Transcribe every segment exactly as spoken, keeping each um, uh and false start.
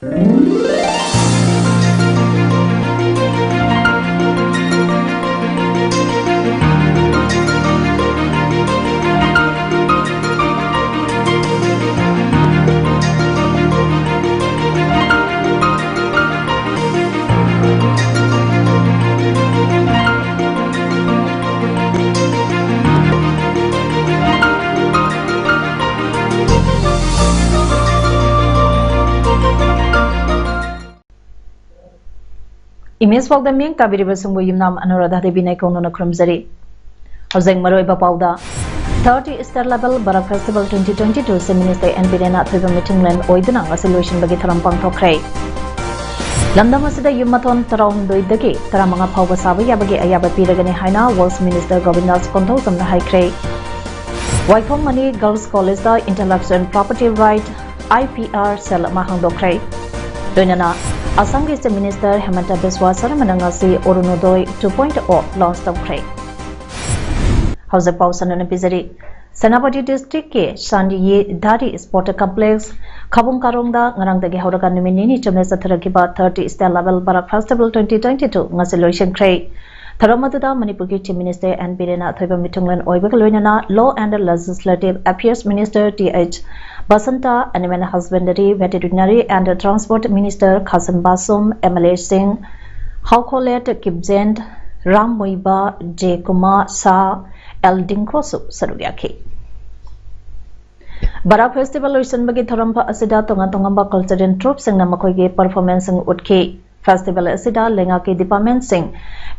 Image ꯄꯥꯎꯗꯝ ꯃꯤꯡ ꯇꯥꯕꯤꯔꯤꯕꯁꯤꯡꯕꯨ ꯌꯨꯝꯅꯥꯝ ꯑꯅꯨꯔꯥꯙꯥ ꯗꯦꯕꯤꯅ ꯀꯧꯅꯅ ꯈꯨꯔꯨꯝꯖꯔꯤ꯫ ꯍꯧꯖꯤꯛ ꯃꯔꯨꯑꯣꯏꯕ ꯄꯥꯎꯗ, third State Level Barak Festival twenty twenty-two Chief Minister N Biren ꯑꯊꯣꯏꯕ ꯃꯤꯊꯨꯡꯂꯦꯟ ꯑꯣꯏꯗꯨꯅ ꯉꯁꯤ ꯂꯣꯏꯁꯤꯟꯕꯒꯤ ꯊꯧꯔꯝ ꯄꯥꯡꯊꯣꯛꯈ꯭ꯔꯦ꯫ ꯂꯝꯗꯝ ꯑꯁꯤꯗ ꯌꯨꯝ ꯃꯊꯣꯟ ꯇꯔꯥꯍꯨꯝꯗꯣꯏꯗꯒꯤ ꯇꯔꯥꯃꯉꯥ ꯐꯥꯎꯕ ꯁꯥꯕ ꯌꯥꯕꯒꯤ ꯑꯌꯥꯕ ꯄꯤꯔꯒꯅꯤ ꯍꯥꯏꯅ Works Minister ꯒꯣꯕꯤꯟꯗꯥꯁ ꯀꯣꯟꯊꯧꯖꯝꯅ ꯍꯥꯏꯈ꯭ꯔꯦ꯫ ꯋꯥꯏꯈꯣꯝ ꯃꯅꯤ Girls College ꯇ Intellectual Property Right, I P R cell ꯑꯃ ꯍꯥꯡꯗꯣꯛꯈ꯭ꯔꯦ꯫ ꯂꯣꯏꯅꯅ ꯑꯁꯥꯝꯒꯤ Chief Minister ꯍꯦꯃꯟꯇ ꯕꯤꯁ꯭ꯋꯥ ꯁꯔꯃꯅ ꯉꯁꯤ ꯑꯔꯨꯅꯣꯗꯣꯏ two point oh launch ꯇꯧꯈ꯭ꯔꯦ꯫ ꯍꯧꯖꯤꯛ ꯄꯥꯎ ꯁꯟꯗꯣꯛꯅ ꯄꯤꯖꯔꯤ꯫ ꯁꯦꯅꯥꯄꯇꯤ district ꯀꯤ ꯁꯥꯟꯗꯤꯌꯦ ꯙꯥꯔꯤ Sport Complex ꯈꯕꯨꯡ ꯀꯥꯔꯣꯡꯗ ꯉꯔꯥꯡꯗꯒꯤ ꯍꯧꯔꯒ ꯅꯨꯃꯤꯠ ꯅꯤꯅꯤ ꯆꯨꯞꯅ ꯆꯠꯊꯔꯛꯈꯤꯕ third State Level Barak Festival twenty twenty-two ꯉꯁꯤ ꯂꯣꯏꯁꯤꯟꯈ꯭ꯔꯦ꯫ ꯊꯧꯔꯝ ꯑꯗꯨꯗ ꯃꯅꯤꯄꯨꯔꯒꯤ Chief Minister N ꯕꯤꯔꯦꯟꯅ ꯑꯊꯣꯏꯕ ꯃꯤꯊꯨꯡꯂꯦꯟ ꯑꯣꯏꯕꯒ ꯂꯣꯏꯅꯅ Law and Legislative Affairs Minister T H Basanta, Animal Husbandry, Veterinary and Transport Minister ꯈꯥꯁꯝ ꯕꯥꯁꯨꯝ, M L A ꯁꯤꯡ ꯍꯥꯎꯈꯣꯂꯦꯠ ꯀꯤꯞꯖꯦꯟ, ꯔꯥꯝ ꯃꯨꯏꯕ, ꯖꯦ ꯀꯨꯃꯥꯔ ꯁꯥ, ꯑꯦꯜ ꯗꯤꯡꯈꯣꯁꯨ ꯁꯔꯨꯛ ꯌꯥꯈꯤ꯫ ꯕꯔꯥꯛ Festival ꯂꯣꯏꯁꯤꯟꯕꯒꯤ ꯊꯧꯔꯝ ꯑꯁꯤꯗ ꯇꯣꯉꯥꯟ ꯇꯣꯉꯥꯟꯕ cultural troupe ꯁꯤꯡꯅ ꯃꯈꯣꯏꯒꯤ performance ꯁꯤꯡ ꯎꯠꯈꯤ꯫ Festival ꯑꯁꯤꯗ ꯂꯩꯉꯥꯛꯀꯤ department ꯁꯤꯡ,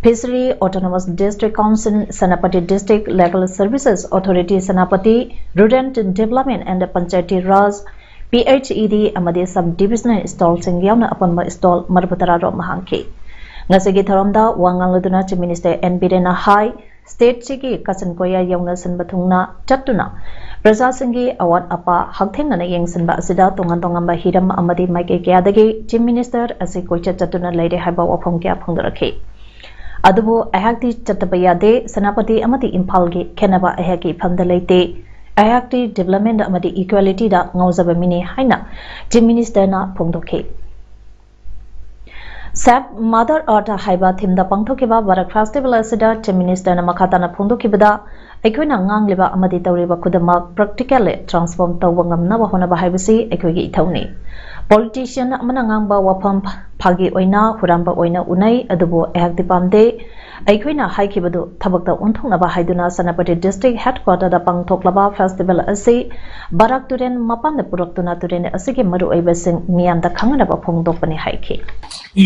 Fishery, Autonomous District Council, Senapati District, Legal Services Authority, Senapati, Rural Development and Panchayati Raj, P H E D ꯑꯃꯗꯤ sub divisional stall ꯁꯤꯡ ꯌꯥꯎꯅ ꯑꯄꯨꯟꯕ stall ꯃꯔꯤꯐꯨ ꯇꯔꯥ ꯔꯣꯝ ꯍꯥꯡꯈꯤ꯫ ꯉꯁꯤꯒꯤ ꯊꯧꯔꯝꯗ ꯋꯥ ꯉꯥꯡꯂꯗꯨꯅ Chief Minister N ꯕꯤꯔꯦꯟꯅ ꯍꯥꯏ, state ꯁꯤꯒꯤ ꯀꯥꯆꯤꯟ ꯀꯣꯌꯥ ꯌꯧꯅ ꯁꯤꯟꯕ ꯊꯨꯡꯅ ꯆꯠꯇꯨꯅ ꯄ꯭ꯔꯖꯥꯁꯤꯡꯒꯤ ꯑꯋꯥꯠ ꯑꯄꯥ ꯍꯛꯊꯦꯡꯅꯅ ꯌꯦꯡꯁꯤꯟꯕ ꯑꯁꯤꯗ ꯇꯣꯉꯥꯟ ꯇꯣꯉꯥꯟꯕ ꯍꯤꯔꯝ ꯑꯃꯗꯤ ꯃꯥꯏꯀꯩ ꯀꯌꯥꯗꯒꯤ Chief Minister ꯑꯁꯤ ꯀꯣꯏꯆꯠ ꯆꯠꯇꯨꯅ ꯂꯩꯔꯦ ꯍꯥꯏꯕ ꯋꯥꯐꯝ ꯀꯌꯥ ꯐꯣꯡꯗꯣꯔꯛꯈꯤ꯫ ꯑꯗꯨꯕꯨ ꯑꯩꯍꯥꯛꯇꯤ ꯆꯠꯇꯕ ꯌꯥꯗꯦ, ꯁꯦꯅꯥꯄꯇꯤ ꯑꯃꯗꯤ ꯏꯝꯐꯥꯜꯒꯤ ꯈꯦꯠꯅꯕ ꯑꯩꯍꯥꯛꯀꯤ ꯏꯐꯝꯗ ꯂꯩꯇꯦ꯫ ꯑꯩꯍꯥꯛꯇꯤ development ꯑꯃꯗꯤ equalityꯗ ꯉꯥꯎꯖꯕ ꯃꯤꯅꯤ ꯍꯥꯏꯅ Chief Ministerꯅ ꯐꯣꯡꯗꯣꯛꯈꯤ꯫ Save Mother Earth ꯍꯥꯏꯕ themeꯗ ꯄꯥꯡꯊꯣꯛꯈꯤꯕ ꯚꯥꯔꯠ ꯐꯦꯁꯇꯤꯚꯦꯜ ꯑꯁꯤꯗ Chief Ministerꯅ ꯃꯈꯥ ꯇꯥꯅ ꯐꯣꯡꯗꯣꯛꯈꯤꯕꯗ, ꯑꯩꯈꯣꯏꯅ ꯉꯥꯡꯂꯤꯕ ꯑꯃꯗꯤ ꯇꯧꯔꯤꯕ ꯈꯨꯗꯤꯡꯃꯛ practically transform ꯇꯧꯕ ꯉꯝꯅꯕ ꯍꯣꯠꯅꯕ ꯍꯥꯏꯕꯁꯤ ꯑꯩꯈꯣꯏꯒꯤ ꯏꯊꯧꯅꯤ꯫ Politician ꯑꯃꯅ ꯉꯥꯡꯕ ꯋꯥꯐꯝ ꯐꯥꯒꯤ ꯑꯣꯏꯅ ꯍꯨꯔꯥꯟꯕ ꯑꯣꯏꯅ ꯎꯅꯩ, ꯑꯗꯨꯕꯨ ꯑꯩꯍꯥꯛꯇꯤ ꯄꯥꯝꯗꯦ꯫ ꯑꯩꯈꯣꯏꯅ ꯍꯥꯏꯈꯤꯕꯗꯨ ꯊꯕꯛꯇ ꯑꯣꯟꯊꯣꯛꯅꯕ ꯍꯥꯏꯗꯨꯅ ꯁꯦꯅꯥꯄꯇꯤ district headquarterꯗ ꯄꯥꯡꯊꯣꯛꯂꯕ ꯐꯦꯁꯇꯤꯚꯦꯜ ꯑꯁꯤ ꯕꯔꯥꯛ ꯇꯨꯔꯦꯜ ꯃꯄꯥꯟꯗ ꯄꯨꯔꯛꯇꯨꯅ ꯇꯨꯔꯦꯜ ꯑꯁꯤꯒꯤ ꯃꯔꯨꯑꯣꯏꯕꯁꯤꯡ ꯃꯤꯌꯥꯝꯗ ꯈꯪꯍꯟꯅꯕ ꯐꯣꯡꯗꯣꯛꯄꯅꯤ ꯍꯥꯏꯈꯤ꯫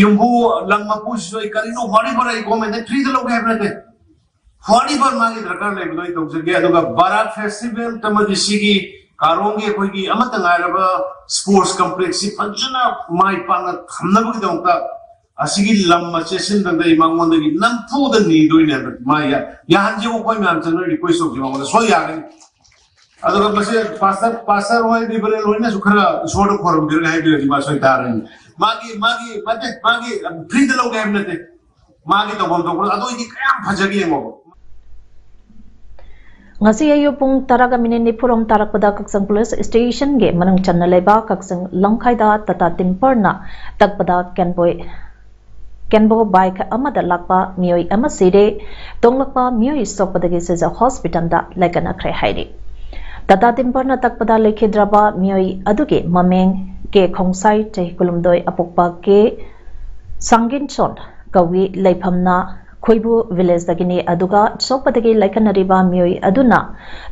ꯌꯨꯝꯕꯨ ꯂꯝ ꯃꯄꯨꯁꯤꯁꯨ ꯑꯩ ꯀꯔꯤꯅꯣ ꯍꯣꯔꯤꯕꯜ ꯑꯩ ꯒꯣꯔꯃꯦꯟꯗ ꯐ꯭ꯔꯤꯗ ꯂꯧꯒꯦ ꯍꯥꯏꯕ ꯅꯠꯇꯦ꯫ ꯍꯣꯔꯤꯕꯜ ꯃꯥꯒꯤ ꯗꯔꯀꯥꯔ ꯂꯩꯕꯗꯣ ꯑꯩ ꯇꯧꯖꯒꯦ꯫ ꯑꯗꯨꯒ ꯕꯔꯥꯛ ꯐꯦꯁꯇꯤꯚꯦꯜ ꯑꯃꯗꯤ ꯁꯤꯒꯤ ꯀꯥꯔꯣꯡꯒꯤ ꯑꯩꯈꯣꯏꯒꯤ ꯑꯃꯠꯇ ꯉꯥꯏꯔꯕ ꯁ꯭ꯄꯣꯔꯠꯁ ꯀꯝꯄ꯭ꯂꯦꯛꯁꯁꯤ ꯐꯖꯅ ꯃꯥꯏ ꯄꯥꯛꯅ ꯊꯝꯅꯕꯒꯤꯗꯃꯛꯇ ꯑꯁꯤꯒꯤ ꯂꯝ ꯃꯆꯦꯠꯁꯤꯗꯪꯗ ꯑꯩ ꯃꯉꯣꯟꯗꯒꯤ ꯅꯝꯐꯨꯗ ꯅꯤꯗꯣꯏꯅꯦ꯫ ꯍꯟꯗꯛ ꯃꯥ ꯌꯥ-, ꯌꯥꯍꯟꯁꯦꯕꯨ ꯑꯩꯈꯣꯏ ꯃꯌꯥꯝ ꯆꯪꯅ ꯔꯤꯀ꯭ꯋꯦꯁ ꯇꯧꯁꯦ ꯃꯉꯣꯟꯗ ꯁꯣꯏ ꯌꯥꯒꯅꯤ꯫ ꯑꯗꯨꯒ ꯃꯁꯤ ꯄꯥꯁꯇꯔ, ꯄꯥꯁꯇꯔ ꯍꯣꯏ, ꯔꯤꯚꯔꯦꯟ ꯍꯣꯏꯅꯁꯨ ꯈꯔ ꯏꯁꯣꯔꯗ ꯈꯣꯏꯔꯝꯕꯤꯔꯒ ꯍꯥꯏꯕꯤꯔꯗꯤ ꯃꯥ ꯁꯣꯏ ꯇꯥꯔꯅꯤ꯫ ꯃꯥꯒꯤ, ꯃꯥꯒꯤ, ꯅꯠꯇꯦ, ꯃꯥꯒꯤ ꯐ꯭ꯔꯤꯗ ꯂꯧꯒꯦ ꯍꯥꯏꯕ ꯅꯠꯇꯦ꯫ ꯃꯥꯒꯤ ꯇꯧꯐꯝ ꯊꯣꯛꯄꯗꯣ ꯑꯗꯨ ꯑꯩꯗꯤ ꯀꯌꯥꯝ ꯐꯖꯒꯦ ꯌꯦꯡꯉꯣꯕ꯫ ꯉꯁꯤ ꯑꯌꯨꯛ ꯄꯨꯡ ꯇꯔꯥꯒ ꯃꯤꯅꯤꯠ ꯅꯤꯐꯨꯔꯣꯝ ꯇꯥꯔꯛꯄꯗ ꯀꯛꯆꯤꯡ ꯄꯨꯂꯤꯁ ꯁ꯭ꯇꯦꯁꯟꯒꯤ ꯃꯅꯨꯡ ꯆꯟꯅ ꯂꯩꯕ ꯀꯛꯆꯤꯡ ꯂꯝꯈꯥꯏꯗ ꯇꯥꯇꯥ ꯇꯤꯝꯄꯔꯅ ꯇꯛꯄꯗ ꯀꯦꯟꯕꯣꯏ, ꯀꯦꯟꯕꯣ ꯕꯥꯏꯛ ꯑꯃꯗ ꯂꯥꯛꯄ ꯃꯤꯑꯣꯏ ꯑꯃ ꯁꯤꯔꯦ꯫ ꯇꯣꯡꯂꯛꯄ ꯃꯤꯑꯣꯏ ꯁꯣꯛꯄꯗꯒꯤ ꯁꯤꯖ ꯍꯣꯁꯄꯤꯇꯥꯜꯗ ꯂꯥꯏꯀꯠꯅꯈ꯭ꯔꯦ ꯍꯥꯏꯔꯤ꯫ ꯇꯥꯇꯥ ꯇꯤꯝꯄꯔꯅ ꯇꯛꯄꯗ ꯂꯩꯈꯤꯗ꯭ꯔꯕ ꯃꯤꯑꯣꯏ ꯑꯗꯨꯒꯤ ꯃꯃꯤꯡ ꯀꯦ ꯈꯣꯡꯁꯥꯏ, ꯆꯍꯤ ꯀꯨꯟꯍꯨꯝꯗꯣꯏ, ꯑꯄꯣꯛꯄ ꯀꯦ ꯁꯥꯡꯒꯤꯟꯁꯣꯟ ꯀꯧꯏ, ꯂꯩꯐꯝꯅ ꯈꯣꯏꯕꯨ ꯚꯤꯂꯦꯖꯇꯒꯤꯅꯤ, ꯑꯗꯨꯒ ꯁꯣꯛꯄꯗꯒꯤ ꯂꯥꯏꯀꯠꯅꯔꯤꯕ ꯃꯤꯑꯣꯏ ꯑꯗꯨꯅ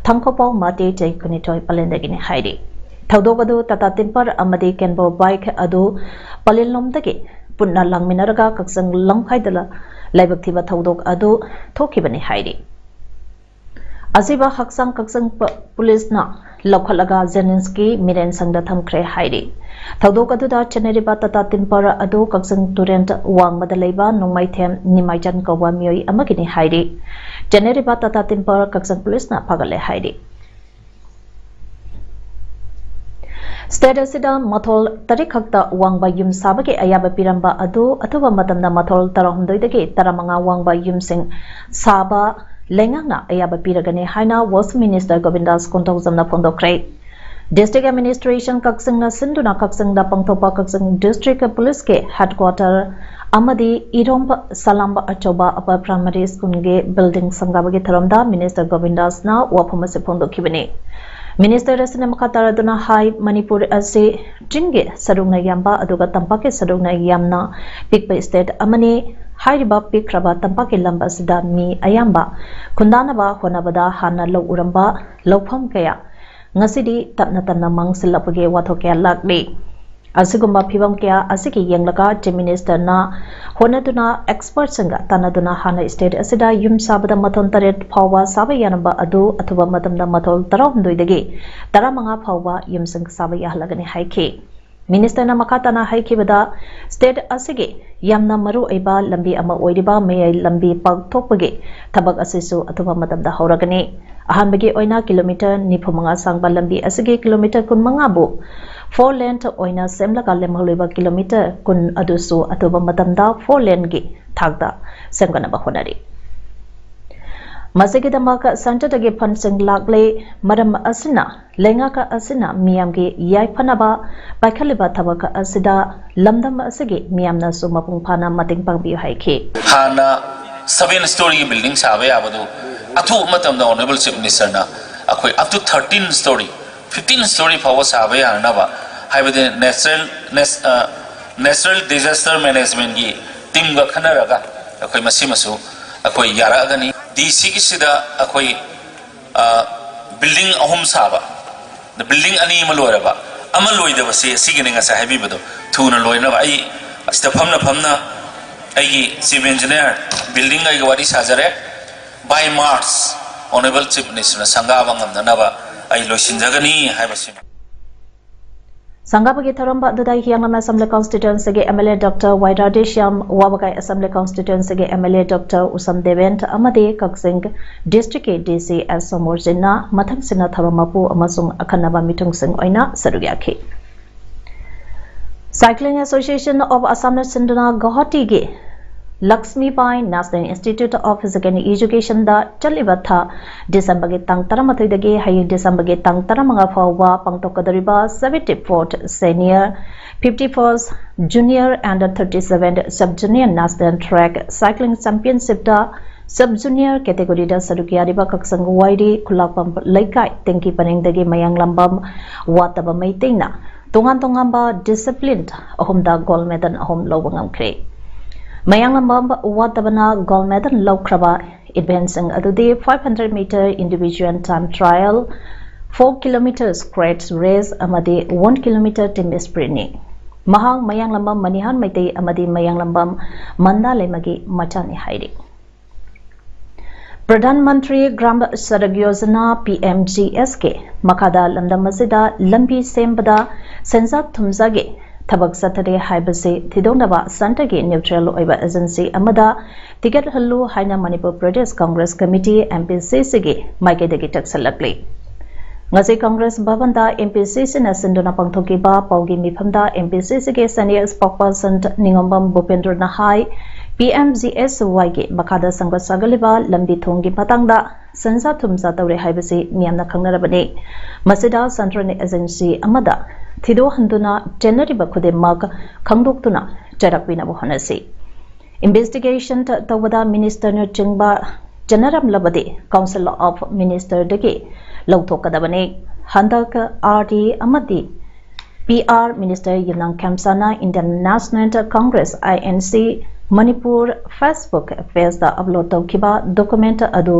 ꯊꯥꯡꯈꯣꯄꯥꯎ ꯃꯥꯇꯦ, ꯆꯍꯤ ꯀꯨꯟꯅꯤꯊꯣꯏ, ꯄꯂꯦꯟꯗꯒꯤꯅꯤ ꯍꯥꯏꯔꯤ꯫ ꯊꯧꯗꯣꯛ ꯑꯗꯨ ꯇꯥꯇꯥ ꯇꯤꯝꯄꯔ ꯑꯃꯗꯤ ꯀꯦꯟꯕꯣ ꯕꯥꯏꯛ ꯑꯗꯨ ꯄꯂꯦꯟꯂꯣꯝꯗꯒꯤ ꯄꯨꯟꯅ ꯂꯥꯡꯃꯤꯟꯅꯔꯒ ꯀꯛꯆꯤꯡ ꯂꯝꯈꯥꯏꯗ ꯂ-, ꯂꯥꯏꯕꯛ ꯊꯤꯕ ꯊꯧꯗꯣꯛ ꯑꯗꯨ ꯊꯣꯛꯈꯤꯕꯅꯤ ꯍꯥꯏꯔꯤ꯫ ꯑꯁꯤꯕ ꯍꯛꯆꯥꯡ ꯀꯛꯆꯤꯡ ꯄ-, ꯄꯨꯂꯤꯁꯅ ꯂꯧꯈꯠꯂꯒ ꯖꯦꯅꯤꯝꯁꯀꯤ ꯃꯤꯔꯦꯟ ꯁꯪꯗ ꯊꯝꯈ꯭ꯔꯦ ꯍꯥꯏꯔꯤ꯫ ꯊꯧꯗꯣꯛ ꯑꯗꯨꯗ ꯆꯦꯟꯅꯔꯤꯕ ꯇꯥꯇꯥ ꯇꯤꯝꯄꯔ ꯑꯗꯨ ꯀꯛꯆꯤꯡ ꯇꯨꯔꯦꯜ ꯋꯥꯡꯃꯗ ꯂꯩꯕ ꯅꯣꯡꯃꯥꯏꯊꯦꯝ ꯅꯤꯃꯥꯏꯆꯟ ꯀꯧꯕ ꯃꯤꯑꯣꯏ ꯑꯃꯒꯤꯅꯤ ꯍꯥꯏꯔꯤ꯫ ꯆꯦꯟꯅꯔꯤꯕ ꯇꯥꯇꯥ ꯇꯤꯝꯄꯔ ꯀꯛꯆꯤꯡ ꯄꯨꯂꯤꯁꯅ ꯐꯥꯒꯠꯂꯦ ꯍꯥꯏꯔꯤ꯫ ꯁ꯭ꯇꯦꯠ ꯑꯁꯤꯗ ꯃꯊꯣꯜ ꯇꯔꯦꯠ ꯈꯛꯇ ꯋꯥꯡꯕ ꯌꯨꯝ ꯁꯥꯕꯒꯤ ꯑꯌꯥꯕ ꯄꯤꯔꯝꯕ ꯑꯗꯨ ꯑꯊꯨꯕ ꯃꯇꯝꯗ ꯃꯊꯣꯜ ꯇꯔꯥꯍꯨꯝꯗꯣꯏꯗꯒꯤ ꯇꯔꯥꯃꯉꯥ ꯋꯥꯡꯕ ꯌꯨꯝꯁꯤꯡ ꯁꯥꯕ ꯂꯩꯉꯥꯛꯅ ꯑꯌꯥꯕ ꯄꯤꯔꯒꯅꯤ ꯍꯥꯏꯅ Works Minister ꯒꯣꯕꯤꯟꯗꯥꯁ ꯀꯣꯟꯊꯧꯖꯝꯅ ꯐꯣꯡꯗꯣꯛꯈ꯭ꯔꯦ꯫ District Administration ꯀꯛꯆꯤꯡꯅ ꯁꯤꯟꯗꯨꯅ ꯀꯛꯆꯤꯡꯗ ꯄꯥꯡꯊꯣꯛꯄ ꯀꯛꯆꯤꯡ District Police ꯀꯤ Headquarter ꯑꯃꯗꯤ ꯏꯔꯣꯝꯕ ꯁꯂꯥꯝꯕ ꯑꯆꯧꯕ Upper Primary School ꯒꯤ building ꯁꯪꯒꯥꯕꯒꯤ ꯊꯧꯔꯝꯗ Minister ꯒꯣꯕꯤꯟꯗꯥꯁꯅ ꯋꯥꯐꯝ ꯑꯁꯤ ꯐꯣꯡꯗꯣꯛꯈꯤꯕꯅꯤ꯫ Minister ꯑꯁꯤꯅ ꯃꯈꯥ ꯇꯥꯔꯗꯨꯅ ꯍꯥꯏ, ꯃꯅꯤꯄꯨꯔ ꯑꯁꯤ ꯆꯤꯡꯒꯤ ꯁꯔꯨꯛꯅ ꯌꯥꯝꯕ ꯑꯗꯨꯒ ꯇꯝꯄꯥꯛꯀꯤ ꯁꯔꯨꯛꯅ ꯌꯥꯝꯅ ꯄꯤꯛꯄ state ꯑꯃꯅꯤ꯫ ꯍꯥꯏꯔꯤꯕ ꯄꯤꯛꯈ꯭ꯔꯕ ꯇꯝꯄꯥꯛꯀꯤ ꯂꯝ ꯑꯁꯤꯗ ꯃꯤ ꯑꯌꯥꯝꯕ ꯈꯨꯟꯗꯥꯅꯕ ꯍꯣꯠꯅꯕꯗ ꯍꯥꯟꯅ ꯂꯧ ꯎꯔꯝꯕ ꯂꯧꯐꯝ ꯀꯌꯥ ꯉꯁꯤꯗꯤ ꯇꯞꯅ ꯇꯞꯅ ꯃꯥꯡꯁꯤꯜꯂꯛꯄꯒꯤ ꯋꯥꯊꯣꯛ ꯀꯌꯥ ꯂꯥꯛꯂꯤ꯫ ꯑꯁꯤꯒꯨꯝꯕ ꯐꯤꯕꯝ ꯀꯌꯥ ꯑꯁꯤꯒꯤ ꯌꯦꯡꯂꯒ Chief Minister ꯅ ꯍꯣꯠꯅꯗꯨꯅ expertꯁꯤꯡꯒ ꯇꯥꯟꯅꯗꯨꯅ ꯍꯥꯟꯅ state ꯑꯁꯤꯗ ꯌꯨꯝ ꯁꯥꯕꯗ ꯃꯊꯣꯟ ꯇꯔꯦꯠ ꯐꯥꯎꯕ ꯁꯥꯕ ꯌꯥꯔꯝꯕ ꯑꯗꯨ ꯑꯊꯨꯕ ꯃꯇꯝꯗ ꯃꯊꯣꯜ ꯇꯔꯥꯍꯨꯝꯗꯣꯏꯗꯒꯤ ꯇꯔꯥꯃꯉꯥ ꯐꯥꯎꯕ ꯌꯨꯝꯁꯤꯡ ꯁꯥꯕ ꯌꯥꯍꯜꯂꯒꯅꯤ ꯍꯥꯏꯈꯤ꯫ Minister ꯅ ꯃꯈꯥ ꯇꯥꯅ ꯍꯥꯏꯈꯤꯕꯗ, state ꯑꯁꯤꯒꯤ ꯌꯥꯝꯅ ꯃꯔꯨ ꯑꯣꯏꯕ ꯂꯝꯕꯤ ꯑꯃ ꯑꯣꯏꯔꯤꯕ ꯃꯌꯥꯏ ꯂꯝꯕꯤ ꯄꯥꯛꯊꯣꯛꯄꯒꯤ ꯊꯕꯛ ꯑꯁꯤꯁꯨ ꯑꯊꯨꯕ ꯃꯇꯝꯗ ꯍꯧꯔꯒꯅꯤ꯫ ꯑꯍꯥꯟꯕꯒꯤ ꯑꯣꯏꯅ kilometre ꯅꯤꯐꯨ ꯃꯉꯥ ꯁꯥꯡꯕ ꯂꯝꯕꯤ ꯑꯁꯤꯒꯤ kilometre ꯀꯨꯟ ꯃꯉꯥꯕꯨ four lane ꯑꯣꯏꯅ ꯁꯦꯝꯂꯒ ꯂꯦꯝꯍꯧꯔꯤꯕ kilometre ꯀꯨꯟ ꯑꯗꯨꯁꯨ ꯑꯊꯨꯕ ꯃꯇꯝꯗ four lane ꯒꯤ ꯊꯥꯛꯇ ꯁꯦꯝꯒꯠꯅꯕ ꯍꯣꯠꯅꯔꯤ꯫ ꯃꯁꯤꯒꯤꯗꯃꯛ centre ꯗꯒꯤ fund ꯁꯤꯡ ꯂꯥꯛꯂꯦ꯫ ꯃꯔꯝ ꯑꯁꯤꯅ ꯂꯩꯉꯥꯛ ꯑꯁꯤꯅ ꯃꯤꯌꯥꯝꯒꯤ ꯌꯥꯏꯐꯅꯕ ꯄꯥꯏꯈꯠꯂꯤꯕ ꯊꯕꯛ ꯑꯁꯤꯗ ꯂꯝꯗꯝ ꯑꯁꯤꯒꯤ ꯃꯤꯌꯥꯝꯅꯁꯨ ꯃꯄꯨꯡ ꯐꯥꯅ ꯃꯇꯦꯡ ꯄꯥꯡꯕꯤꯌꯨ ꯍꯥꯏꯈꯤ꯫ ꯍꯥꯟꯅ seven story ꯒꯤ building ꯁꯥꯕ ꯌꯥꯕꯗꯨ ꯑꯊꯨꯕ ꯃꯇꯝꯗ Honourable Chief Minister ꯅ ꯑꯩꯈꯣꯏ up to thirteen story, fifteen story ꯐꯥꯎꯕ ꯁꯥꯕ ꯌꯥꯅꯅꯕ, ꯍꯥꯏꯕꯗꯤ natural, natural disaster management ꯒꯤ team ꯒ ꯈꯟꯅꯔꯒ ꯑꯩꯈꯣꯏ ꯃꯁꯤꯃꯁꯨ ꯑꯩꯈꯣꯏ ꯌꯥꯔꯛꯑꯒꯅꯤ꯫ ꯗꯤ ꯁꯤꯒꯤꯁꯤꯗ ꯑꯩꯈꯣꯏ building ꯑꯍꯨꯝ ꯁꯥꯕ, building ꯑꯅꯤ ꯑꯃ ꯂꯣꯏꯔꯕ, ꯑꯃ ꯂꯣꯏꯗꯕꯁꯤ ꯑꯁꯤꯒꯤꯅꯤ ꯉꯁꯥꯏ ꯍꯥꯏꯕꯤꯕꯗꯣ, ꯊꯨꯅ ꯂꯣꯏꯅꯕ꯫ ꯑꯩ ꯑꯁꯤꯗ ꯐꯝꯅ ꯐꯝꯅ ꯑꯩꯒꯤ Chief Engineer, building ꯑꯩꯒ ꯋꯥꯔꯤ ꯁꯥꯖꯔꯦ꯫ By March, Honourable Chief Minister ꯅ ꯁꯪꯒꯥꯕ ꯉꯝꯅꯅꯕ ꯑꯩ ꯂꯣꯏꯁꯤꯟꯖꯒꯅꯤ ꯍꯥꯏꯕꯁꯤꯃ꯫ ꯁꯪꯒꯥꯕꯒꯤ ꯊꯧꯔꯝ ꯑꯗꯨꯗ ꯍꯤꯌꯥꯡꯂꯝ Assembly Constituency ꯒꯤ M L A Doctor ꯋꯥꯏ ꯔꯥꯙꯦꯁ꯭ꯌꯥꯝ, ꯋꯥꯕꯒꯥꯏ Assembly Constituency ꯒꯤ M L A Doctor ꯎꯁꯝ ꯗꯦꯕꯦꯟ ꯑꯃꯗꯤ ꯀꯛꯆꯤꯡ District ꯀꯤ D C S ꯁꯣꯃꯣꯔꯖꯤꯠꯅ ꯃꯊꯪꯁꯤꯠꯅ ꯊꯧꯔꯝ ꯃꯄꯨ ꯑꯃꯁꯨꯡ ꯑꯈꯟꯅꯕ ꯃꯤꯊꯨꯡꯁꯤꯡ ꯑꯣꯏꯅ ꯁꯔꯨꯛ ꯌꯥꯈꯤ꯫ Cycling Association of Assam ꯅ ꯁꯤꯟꯗꯨꯅ ꯒꯧꯍꯥꯇꯤꯒꯤ Lakshmibai National Institute of Secondary Educationꯗ ꯆꯠꯂꯤꯕ ꯊꯥ ꯗꯤꯁꯦꯝꯕꯔꯒꯤ ꯇꯥꯡ ꯇꯔꯥꯃꯥꯊꯣꯏꯗꯒꯤ ꯍꯌꯦꯡ ꯗꯤꯁꯦꯝꯕꯔꯒꯤ ꯇꯥꯡ ꯇꯔꯥꯃꯉꯥ ꯐꯥꯎꯕ ꯄꯥꯡꯊꯣꯛꯀꯗꯧꯔꯤꯕ seventy fourth Senior, fifty first Junior and thirty seventh Sub Junior National Track Cycling Championshipꯇ Sub Junior categoryꯗ ꯁꯔꯨꯛ ꯌꯥꯔꯤꯕ ꯀꯛꯆꯤꯡ ꯋꯥꯏꯔꯤ ꯈꯨꯂꯥꯛꯄꯝ ꯂꯩꯀꯥꯏ ꯇꯦꯡꯀꯤ ꯄꯔꯦꯡꯗꯒꯤ ꯃꯌꯥꯡꯂꯝꯕꯝ ꯋꯥꯇꯕ ꯃꯩꯇꯩꯅ ꯇꯣꯉꯥꯟ ꯇꯣꯉꯥꯟꯕ discipline ꯑꯍꯨꯝꯗ gold medal ꯑꯍꯨꯝ ꯂꯧꯕ ꯉꯝꯈ꯭ꯔꯦ꯫ ꯃꯌꯥꯡꯂꯝꯕꯝ ꯋꯥꯇꯕꯅ gold medal ꯂꯧꯈ꯭ꯔꯕ eventꯁꯤꯡ ꯑꯗꯨꯗꯤ five hundred meter individual time trial, four kilometer scratch race ꯑꯃꯗꯤ one kilometer team sprintꯅꯤ꯫ ꯃꯍꯥꯛ ꯃꯌꯥꯡꯂꯝꯕꯝ ꯃꯅꯤꯍꯥꯟ ꯃꯩꯇꯩ ꯑꯃꯗꯤ ꯃꯌꯥꯡꯂꯝꯕꯝ ꯃꯟꯗꯥ ꯂꯩꯃꯒꯤ ꯃꯆꯥꯅꯤ ꯍꯥꯏꯔꯤ꯫ Pradhan Mantri Gram Sadak Yojana, P M G S K, ꯃꯈꯥꯗ ꯂꯝꯗꯝ ꯑꯁꯤꯗ ꯂꯝꯕꯤ ꯁꯦꯝꯕꯗ ꯁꯦꯟꯖꯥ ꯊꯨꯝꯖꯥꯒꯤ ꯊꯕꯛ ꯆꯠꯊꯔꯤ ꯍꯥꯏꯕꯁꯤ ꯊꯤꯗꯣꯛꯅꯕ centreꯒꯤ neutral ꯑꯣꯏꯕ agency ꯑꯃꯗ ꯇꯤꯀꯦꯠ ꯍꯜꯂꯨ ꯍꯥꯏꯅ Manipur Pradesh Congress committee, M P C Cꯒꯤ ꯃꯥꯏꯀꯩꯗꯒꯤ ꯇꯛꯁꯜꯂꯛꯂꯤ꯫ ꯉꯁꯤ ꯀꯪꯒ꯭ꯔꯦꯁ ꯚꯕꯟꯗ M P C Cꯅ ꯁꯤꯟꯗꯨꯅ ꯄꯥꯡꯊꯣꯛꯈꯤꯕ ꯄꯥꯎꯒꯤ ꯃꯤꯐꯝꯗ M P C Cꯒꯤ senior spokesperson ꯅꯤꯉꯣꯝꯕꯝ ꯚꯨꯄꯦꯟꯗ꯭ꯔꯅ ꯍꯥꯏ, P M G S Yꯒꯤ ꯃꯈꯥꯗ ꯁꯦꯝꯒꯠ ꯁꯥꯒꯠꯂꯤꯕ ꯂꯝꯕꯤ ꯊꯣꯡꯒꯤ ꯃꯇꯥꯡꯗ ꯁꯦꯟꯖꯥ ꯊꯨꯝꯖꯥ ꯇꯧꯔꯦ ꯍꯥꯏꯕꯁꯤ ꯃꯤꯌꯥꯝꯅ ꯈꯪꯅꯔꯕꯅꯤ꯫ ꯃꯁꯤꯗ centreꯒꯤ agency ꯑꯃꯗ ꯊꯤꯗꯣꯛꯍꯟꯗꯨꯅ ꯆꯦꯟꯅꯔꯤꯕ ꯈꯨꯗꯤꯡꯃꯛ ꯈꯪꯗꯣꯛꯇꯨꯅ ꯆꯩꯔꯥꯛ ꯄꯤꯅꯕ ꯍꯣꯠꯅꯁꯤ꯫ Investigation ꯇꯧꯕꯗ ministerꯅꯆꯤꯡꯕ ꯆꯦꯟꯅꯔꯝꯂꯕꯗꯤ Council of Ministerꯗꯒꯤ ꯂꯧꯊꯣꯛꯀꯗꯕꯅꯤ꯫ ꯍꯟꯗꯛ R D ꯑꯃꯗꯤ P R minister Yumnam ꯈꯦꯝꯆꯥꯅ Indian National Congress, I N C, Manipur Facebook pageꯇ upload ꯇꯧꯈꯤꯕ document ꯑꯗꯨ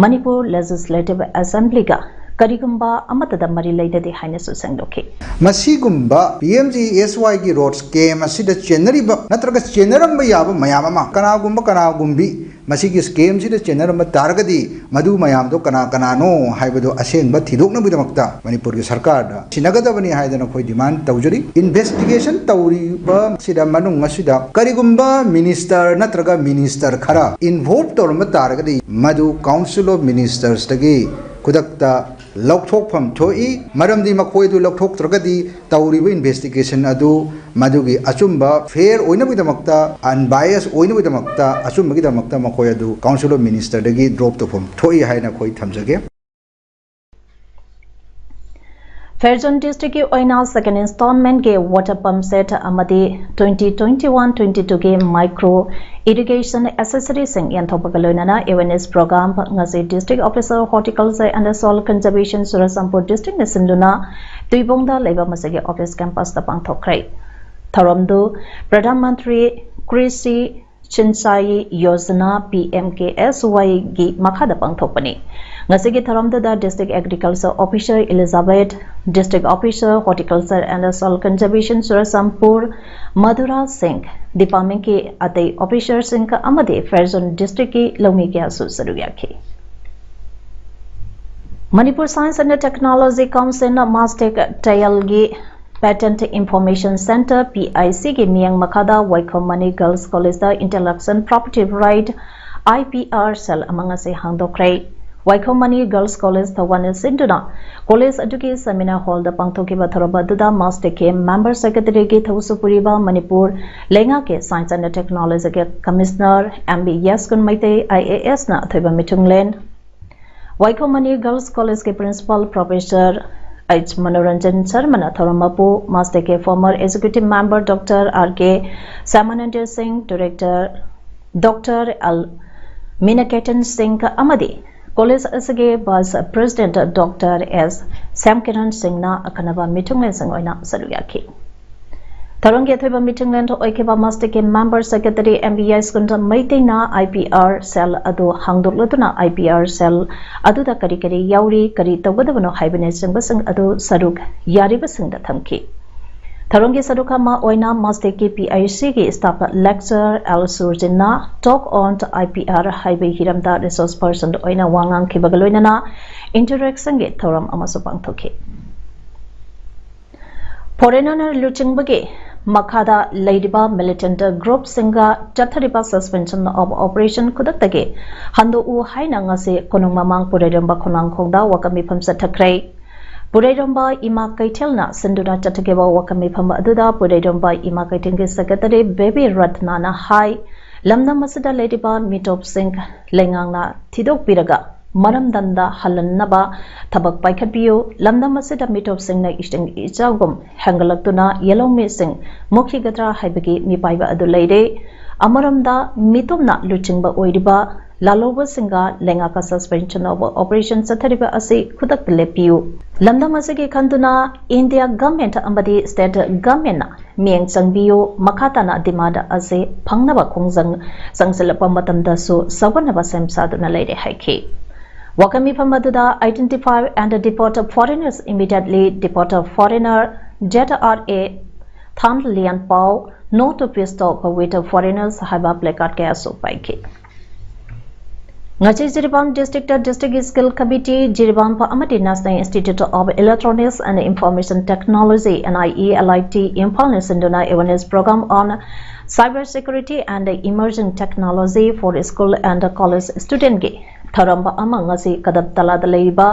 ꯃꯅꯤꯄꯨꯔ Legislative Assemblyꯒ ꯀꯔꯤꯒꯨꯝꯕ ꯑꯃꯠꯇꯗ ꯃꯔꯤ ꯂꯩꯅꯗꯦ ꯍꯥꯏꯅꯁꯨ ꯁꯦꯡꯗꯣꯛꯈꯤ꯫ ꯃꯁꯤꯒꯨꯝꯕ P M G S Yꯒꯤ road scam ꯑꯁꯤꯗ ꯆꯦꯟꯅꯔꯤꯕ ꯅꯠꯇ꯭ꯔꯒ ꯆꯦꯟꯅꯔꯝꯕ ꯌꯥꯕ ꯃꯌꯥꯝ ꯑꯃ, ꯀꯅꯥꯒꯨꯝꯕ ꯀꯅꯥꯒꯨꯝꯕꯤ ꯃꯁꯤꯒꯤ scamꯁꯤꯗ ꯆꯦꯟꯅꯔꯝꯕ ꯇꯥꯔꯒꯗꯤ, ꯃꯗꯨ ꯃꯌꯥꯝꯗꯣ ꯀꯅꯥ ꯀꯅꯥꯅꯣ ꯍꯥꯏꯕꯗꯨ ꯑꯁꯦꯡꯕ ꯊꯤꯗꯣꯛꯅꯕꯒꯤꯗꯃꯛꯇ ꯃꯅꯤꯄꯨꯔꯒꯤ ꯁꯔꯀꯥꯔꯗ ꯁꯤꯟꯅꯒꯗꯕꯅꯤ ꯍꯥꯏꯗꯅ ꯑꯩꯈꯣꯏ demand ꯇꯧꯖꯔꯤ꯫ Investigation ꯇꯧꯔꯤꯕ ꯁꯤꯗ ꯃꯅꯨꯡ ꯑꯁꯤꯗ ꯀꯔꯤꯒꯨꯝꯕ minister ꯅꯠꯇ꯭ꯔꯒ minister ꯈꯔ involve ꯇꯧꯔꯝꯕ ꯇꯥꯔꯒꯗꯤ, ꯃꯗꯨ Council of Ministersꯇꯒꯤ ꯈꯨꯗꯛꯇ ꯂꯧꯊꯣꯛꯐꯝ ꯊꯣꯛꯏ꯫ ꯃꯔꯝꯗꯤ ꯃꯈꯣꯏ ꯑꯗꯨ ꯂꯧꯊꯣꯛꯇ꯭ꯔꯒꯗꯤ ꯇꯧꯔꯤꯕ ꯏꯟꯚꯦꯁꯇꯤꯒꯦꯁꯟ ꯑꯗꯨ ꯃꯗꯨꯒꯤ ꯑꯆꯨꯝꯕ, ꯐꯦꯌꯔ ꯑꯣꯏꯅꯕꯒꯤꯗꯃꯛꯇ, ꯑꯟꯕꯥꯏꯁ ꯑꯣꯏꯅꯕꯒꯤꯗꯃꯛꯇ, ꯑꯆꯨꯝꯕꯒꯤꯗꯃꯛꯇ ꯃꯈꯣꯏ ꯑꯗꯨ ꯀꯥꯎꯟꯁꯤꯜ ꯑꯣꯐ ꯃꯤꯅꯤꯁꯇꯔꯗꯒꯤ ꯗ꯭ꯔꯣꯞ ꯇꯧꯐꯝ ꯊꯣꯛꯏ ꯍꯥꯏꯅ ꯑꯩꯈꯣꯏ ꯊꯝꯖꯒꯦ꯫ ꯐꯦꯔꯖꯣꯟ ꯗꯤꯁꯇ꯭ꯔꯤꯛꯀꯤ ꯑꯣꯏꯅ ꯁꯦꯀꯦꯟ ꯏꯟꯁꯇꯣꯜꯃꯦꯟꯒꯤ ꯋꯥꯇꯔ ꯄꯝ ꯁꯦꯠ ꯑꯃꯗꯤ ꯇ꯭ꯋꯦꯟꯇꯤ ꯇ꯭ꯋꯦꯟꯇꯤ ꯋꯥꯟ ꯇ꯭ꯋꯦꯟꯇꯤ ꯇꯨꯒꯤ ꯃꯥꯏꯀ꯭ꯔꯣ ꯏꯔꯤꯒꯦꯁꯟ ꯑꯦꯁꯦꯁꯔꯤꯁꯤꯡ ꯌꯦꯟꯊꯣꯛꯄꯒ ꯂꯣꯏꯅꯅ ꯑꯦꯋꯦꯔꯅꯦꯁ ꯄ꯭ꯔꯣꯒ꯭ꯔꯥꯝ ꯉꯁꯤ district officer horticulture and soil conservation Churachandpur ꯗꯤꯁꯇ꯭ꯔꯤꯛꯅ ꯁꯤꯟꯗꯨꯅ ꯇꯨꯏꯕꯣꯡꯗ ꯂꯩꯕ ꯃꯁꯤꯒꯤ ꯑꯣꯐꯤꯁ ꯀꯦꯝꯄꯁꯇ ꯄꯥꯡꯊꯣꯛꯈ꯭ꯔꯦ꯫ ꯊꯧꯔꯝꯗꯨ ꯄ꯭ꯔꯙꯥꯟ ꯃꯟꯇ꯭ꯔꯤ ꯀ꯭ꯔꯤꯁꯤ ꯁꯤꯟꯆꯥꯏ ꯌꯣꯖꯅꯥ, ꯄꯤ ꯑꯦꯝ ꯀꯦ ꯑꯦꯁ ꯋꯥꯏꯒꯤ ꯃꯈꯥꯗ ꯄꯥꯡꯊꯣꯛꯄꯅꯤ꯫ ꯉꯁꯤꯒꯤ ꯊꯧꯔꯝꯗꯨꯗ district agriculture officer Elizabeth, district officer horticulture and soil conservation Churachandpur, Madhura Singh, ꯗꯤꯄꯥꯔꯠꯃꯦꯟꯠꯀꯤ ꯑꯇꯩ ꯑꯣꯐꯤꯁꯔꯁꯤꯡ ꯑꯃꯗꯤ ꯐꯦꯔꯖꯣꯟ ꯗꯤꯁꯇ꯭ꯔꯤꯛꯀꯤ ꯂꯧꯃꯤ ꯀꯌꯥꯁꯨ ꯁꯔꯨꯛ ꯌꯥꯈꯤ꯫ ꯃꯅꯤꯄꯨꯔ ꯁꯥꯏꯟꯁ ꯑꯦꯟ ꯇꯦꯛꯅꯣꯂꯣꯖꯤ ꯀꯥꯎꯟꯁꯤꯜꯅ Mastek ꯇꯌꯦꯜꯒꯤ Patent Information Centre, P I ꯁꯤꯒꯤ ꯃꯤꯠꯌꯦꯡ ꯃꯈꯥꯗ ꯋꯥꯏꯈꯣꯝ ꯃꯅꯤ ꯒꯔꯜꯁ ꯀꯣꯂꯦꯖꯇ Intellectual Property Right, I P R, cell ꯑꯃ ꯉꯁꯤ ꯍꯥꯡꯗꯣꯛꯈ꯭ꯔꯦ꯫ ꯋꯥꯏꯈꯣꯝ ꯃꯅꯤ ꯒꯔꯜꯁ ꯀꯣꯂꯦꯖ ꯊꯧꯕꯥꯜꯅ ꯁꯤꯟꯗꯨꯅ ꯀꯣꯂꯦꯖ ꯑꯗꯨꯒꯤ ꯁꯦꯃꯤꯅꯥꯔ ꯍꯣꯜꯗ ꯄꯥꯡꯊꯣꯛꯈꯤꯕ ꯊꯧꯔꯝ ꯑꯗꯨꯗ ꯃꯥꯁꯇꯦꯛꯀꯤ ꯃꯦꯝꯕꯔ ꯁꯦꯀ꯭ꯔꯦꯇꯔꯤꯒꯤ ꯊꯧꯁꯨ ꯄꯨꯔꯤꯕ ꯃꯅꯤꯄꯨꯔ ꯂꯩꯉꯥꯛꯀꯤ ꯁꯥꯏꯟꯁ ꯑꯦꯟ ꯇꯦꯛꯅꯣꯂꯣꯖꯤꯒꯤ commissioner M B Yaskun Meitei, I A ꯑꯦꯁꯅ ꯑꯊꯣꯏꯕ ꯃꯤꯊꯨꯡꯂꯦꯟ, ꯋꯥꯏꯈꯣꯝ ꯃꯅꯤ ꯒꯔꯜꯁ ꯀꯣꯂꯦꯖꯀꯤ ꯄ꯭ꯔꯤꯟꯁꯤꯄꯥꯜ ꯄ꯭ꯔꯣꯐꯦꯁꯔ ꯑꯩꯆ ꯃꯅꯣꯔꯟꯖꯟ ꯁꯔꯃꯅ ꯊꯧꯔꯝ ꯃꯄꯨ, ꯃꯥꯁꯇꯦꯛꯀꯤ former executive member doctor R K Shyamananda Singh, director doctor L Minaketan Singh ꯑꯃꯗꯤ ꯀꯣꯂꯦꯖ ꯑꯁꯤꯒꯤ vice president doctor S Shyamkiran ꯁꯤꯡꯅ ꯑꯈꯟꯅꯕ ꯃꯤꯊꯨꯡꯂꯦꯟꯁꯤꯡ ꯑꯣꯏꯅ ꯁꯔꯨꯛ ꯌꯥꯈꯤ꯫ ꯊꯧꯔꯝꯒꯤ ꯑꯊꯣꯏꯕ ꯃꯤꯊꯨꯡꯂꯦꯟ ꯑꯣꯏꯈꯤꯕ ꯃꯥꯁꯇꯦꯛꯀꯤ member secretary M B Yaskun ꯃꯩꯇꯩꯅ ꯑꯥꯏ ꯄꯤ ꯑꯥꯔ ꯁꯦꯜ ꯑꯗꯨ ꯍꯥꯡꯗꯣꯛꯂꯗꯨꯅ ꯑꯥꯏ ꯄꯤ ꯑꯥꯔ ꯁꯦꯜ ꯑꯗꯨꯗ ꯀꯔꯤ ꯀꯔꯤ ꯌꯥꯎꯔꯤ, ꯀꯔꯤ ꯇꯧꯒꯗꯕꯅꯣ ꯍꯥꯏꯕꯅꯆꯤꯡꯕꯁꯤꯡ ꯑꯗꯨ ꯁꯔꯨꯛ ꯌꯥꯔꯤꯕꯁꯤꯡꯗ ꯊꯝꯈꯤ꯫ ꯊꯧꯔꯝꯒꯤ ꯁꯔꯨꯛ ꯑꯃ ꯑꯣꯏꯅ ꯃꯥꯁꯇꯦꯛꯀꯤ ꯄꯤ ꯑꯥꯏ ꯁꯤꯒꯤ ꯁ꯭ꯇꯥꯐ ꯂꯦꯛꯆꯔ ꯑꯦꯜ ꯁꯨꯔꯖꯤꯟꯅ Talk on I P R ꯍꯥꯏꯕ ꯍꯤꯔꯝꯗ ꯔꯤꯁꯣꯔꯁ ꯄꯔꯁꯟ ꯑꯣꯏꯅ ꯋꯥ ꯉꯥꯡꯈꯤꯕꯒ ꯂꯣꯏꯅꯅ ꯏꯟꯇꯔꯦꯛꯁꯟꯒꯤ ꯊꯧꯔꯝ ꯑꯃꯁꯨ ꯄꯥꯡꯊꯣꯛꯈꯤ꯫ ꯐꯣꯔꯦꯅꯔꯅ ꯂꯨꯆꯤꯡꯕꯒꯤ ꯃꯈꯥꯗ ꯂꯩꯔꯤꯕ militant group ꯁꯤꯡꯒ ꯆꯠꯊꯔꯤꯕ suspension of operation ꯈꯨꯗꯛꯇꯒꯤ ꯍꯟꯗꯣꯛꯎ ꯍꯥꯏꯅ ꯉꯁꯤ ꯀꯣꯅꯨꯡ ꯃꯃꯥꯡ ꯄꯨꯔꯩꯔꯣꯝꯕ ꯈꯣꯡꯅꯥꯡꯈꯣꯡꯗ ꯋꯥꯀꯠ ꯃꯤꯐꯝ ꯆꯠꯊꯈ꯭ꯔꯦ꯫ ꯄꯨꯔꯩꯔꯣꯝꯕ ꯏꯃꯥ ꯀꯩꯊꯦꯜꯅ ꯁꯤꯟꯗꯨꯅ ꯆꯠꯊꯈꯤꯕ ꯋꯥꯀꯠ ꯃꯤꯐꯝ ꯑꯗꯨꯗ ꯄꯨꯔꯩꯔꯣꯝꯕ ꯏꯃꯥ ꯀꯩꯊꯦꯜꯒꯤ secretary ꯕꯦꯕꯤ ꯔꯠꯅꯥꯅ ꯍꯥꯏ, ꯂꯝꯗꯝ ꯑꯁꯤꯗ ꯂꯩꯔꯤꯕ ꯃꯤꯇꯣꯞꯁꯤꯡ ꯂꯩꯉꯥꯛꯅ ꯊꯤꯗꯣꯛꯄꯤꯔꯒ ꯃꯔꯝꯗꯝꯗ ꯍꯜꯍꯟꯅꯕ ꯊꯕꯛ ꯄꯥꯏꯈꯠꯄꯤꯌꯨ꯫ ꯂꯝꯗꯝ ꯑꯁꯤꯗ ꯃꯤꯇꯣꯞꯁꯤꯡꯅ ꯏꯁꯤꯡ ꯏꯆꯥꯎꯒꯨꯝ ꯍꯦꯟꯒꯠꯂꯛꯇꯨꯅ ꯌꯦꯜꯍꯧꯃꯤꯁꯤꯡ ꯃꯨꯠꯈꯤꯒꯗ꯭ꯔꯥ ꯍꯥꯏꯕꯒꯤ ꯃꯤꯄꯥꯏꯕ ꯑꯗꯨ ꯂꯩꯔꯦ꯫ ꯑꯃꯔꯣꯝꯗ ꯃꯤꯇꯣꯞꯅ ꯂꯨꯆꯤꯡꯕ ꯑꯣꯏꯔꯤꯕ ꯂꯥꯜꯍꯧꯕꯁꯤꯡꯒ ꯂꯩꯉꯥꯛꯀ suspension of operation ꯆꯠꯊꯔꯤꯕ ꯑꯁꯤ ꯈꯨꯗꯛꯇ ꯂꯦꯞꯄꯤꯌꯨ꯫ ꯂꯝꯗꯝ ꯑꯁꯤꯒꯤ ꯈꯟꯗꯨꯅ India government ꯑꯃꯗꯤ state governmentꯅ ꯃꯤꯠꯌꯦꯡ ꯆꯪꯕꯤꯌꯨ꯫ ꯃꯈꯥ ꯇꯥꯅ demand ꯑꯁꯤ ꯐꯪꯅꯕ ꯈꯣꯡꯖꯪ ꯆꯪꯁꯤꯜꯂꯛꯄ ꯃꯇꯝꯗꯁꯨ ꯁꯧꯒꯠꯅꯕ ꯁꯦꯝ ꯁꯥꯗꯨꯅ ꯂꯩꯔꯦ ꯍꯥꯏꯈꯤ꯫ ꯋꯥꯀꯠ ꯃꯤꯐꯝ ꯑꯗꯨꯗ identify and deport foreigners immediately, deport foreigner, Z R A, Than Lian Pao, No to Peace Talk with Foreigners ꯍꯥꯏꯕ placard ꯀꯌꯥꯁꯨ ꯄꯥꯏꯈꯤ꯫ ꯉꯁꯤ Jiribam district district skill committee, Jiribam ꯑꯃꯗꯤ National Institute of Electronics and Information Technology, N I E L I T, ꯏꯝꯐꯥꯜꯅ ꯁꯤꯟꯗꯨꯅ awareness program on cyber security and emerging technology for school and college studentꯀꯤ ꯊꯧꯔꯝ ꯑꯃ ꯉꯁꯤ ꯀꯗꯞꯇꯂꯥꯗ ꯂꯩꯔꯤꯕ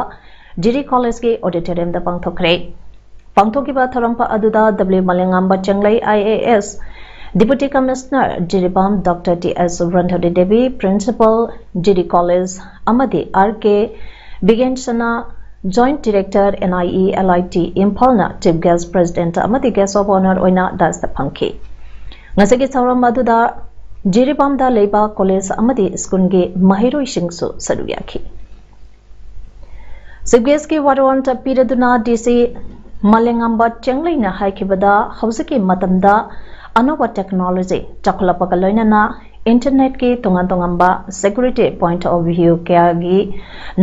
ꯖꯤꯔꯤ collegeꯀꯤ auditoriumꯗ ꯄꯥꯡꯊꯣꯛꯈ꯭ꯔꯦ꯫ ꯄꯥꯡꯊꯣꯛꯈꯤꯕ ꯊꯧꯔꯝ ꯑꯗꯨꯗ W ꯃꯂꯦꯉꯥꯝꯕ ꯆꯦꯡꯂꯩ, I A S, Deputy Commissioner Jiribam, Doctor T S ꯔꯟꯙꯔꯤ Devi, Principal, Jiri College, ꯑꯃꯗꯤ R K ꯕꯤꯒꯦꯟꯁꯅꯥ, Joint Director, N I E L I T, ꯏꯝꯐꯥꯜꯅ Chief Guest, President ꯑꯃꯗꯤ Guest of Honour ꯑꯣꯏꯅ dais ꯐꯝꯈꯤ꯫ ꯉꯁꯤꯒꯤ ꯊꯧꯔꯝ ꯑꯗꯨꯗ ꯖꯤꯔꯤꯕꯥꯝꯗ ꯂꯩꯕ college ꯑꯃꯗꯤ schoolꯒꯤ ꯃꯍꯩꯔꯣꯏꯁꯤꯡꯁꯨ ꯁꯔꯨꯛ ꯌꯥꯈꯤ꯫ Chief Guestꯀꯤ ꯋꯥꯔꯣꯜ ꯄꯤꯔꯗꯨꯅ D C ꯃꯂꯦꯉꯥꯝꯕ ꯆꯦꯡꯂꯩꯅ ꯍꯥꯏꯈꯤꯕꯗ, ꯍꯧꯖꯤꯛꯀꯤ ꯃꯇꯝꯗ ꯑꯅꯧꯕ technology ꯆꯥꯎꯈꯠꯂꯛꯄꯒ ꯂꯣꯏꯅꯅ internetꯀꯤ ꯇꯣꯉꯥꯟ ꯇꯣꯉꯥꯟꯕ security point of view ꯀꯌꯥꯒꯤ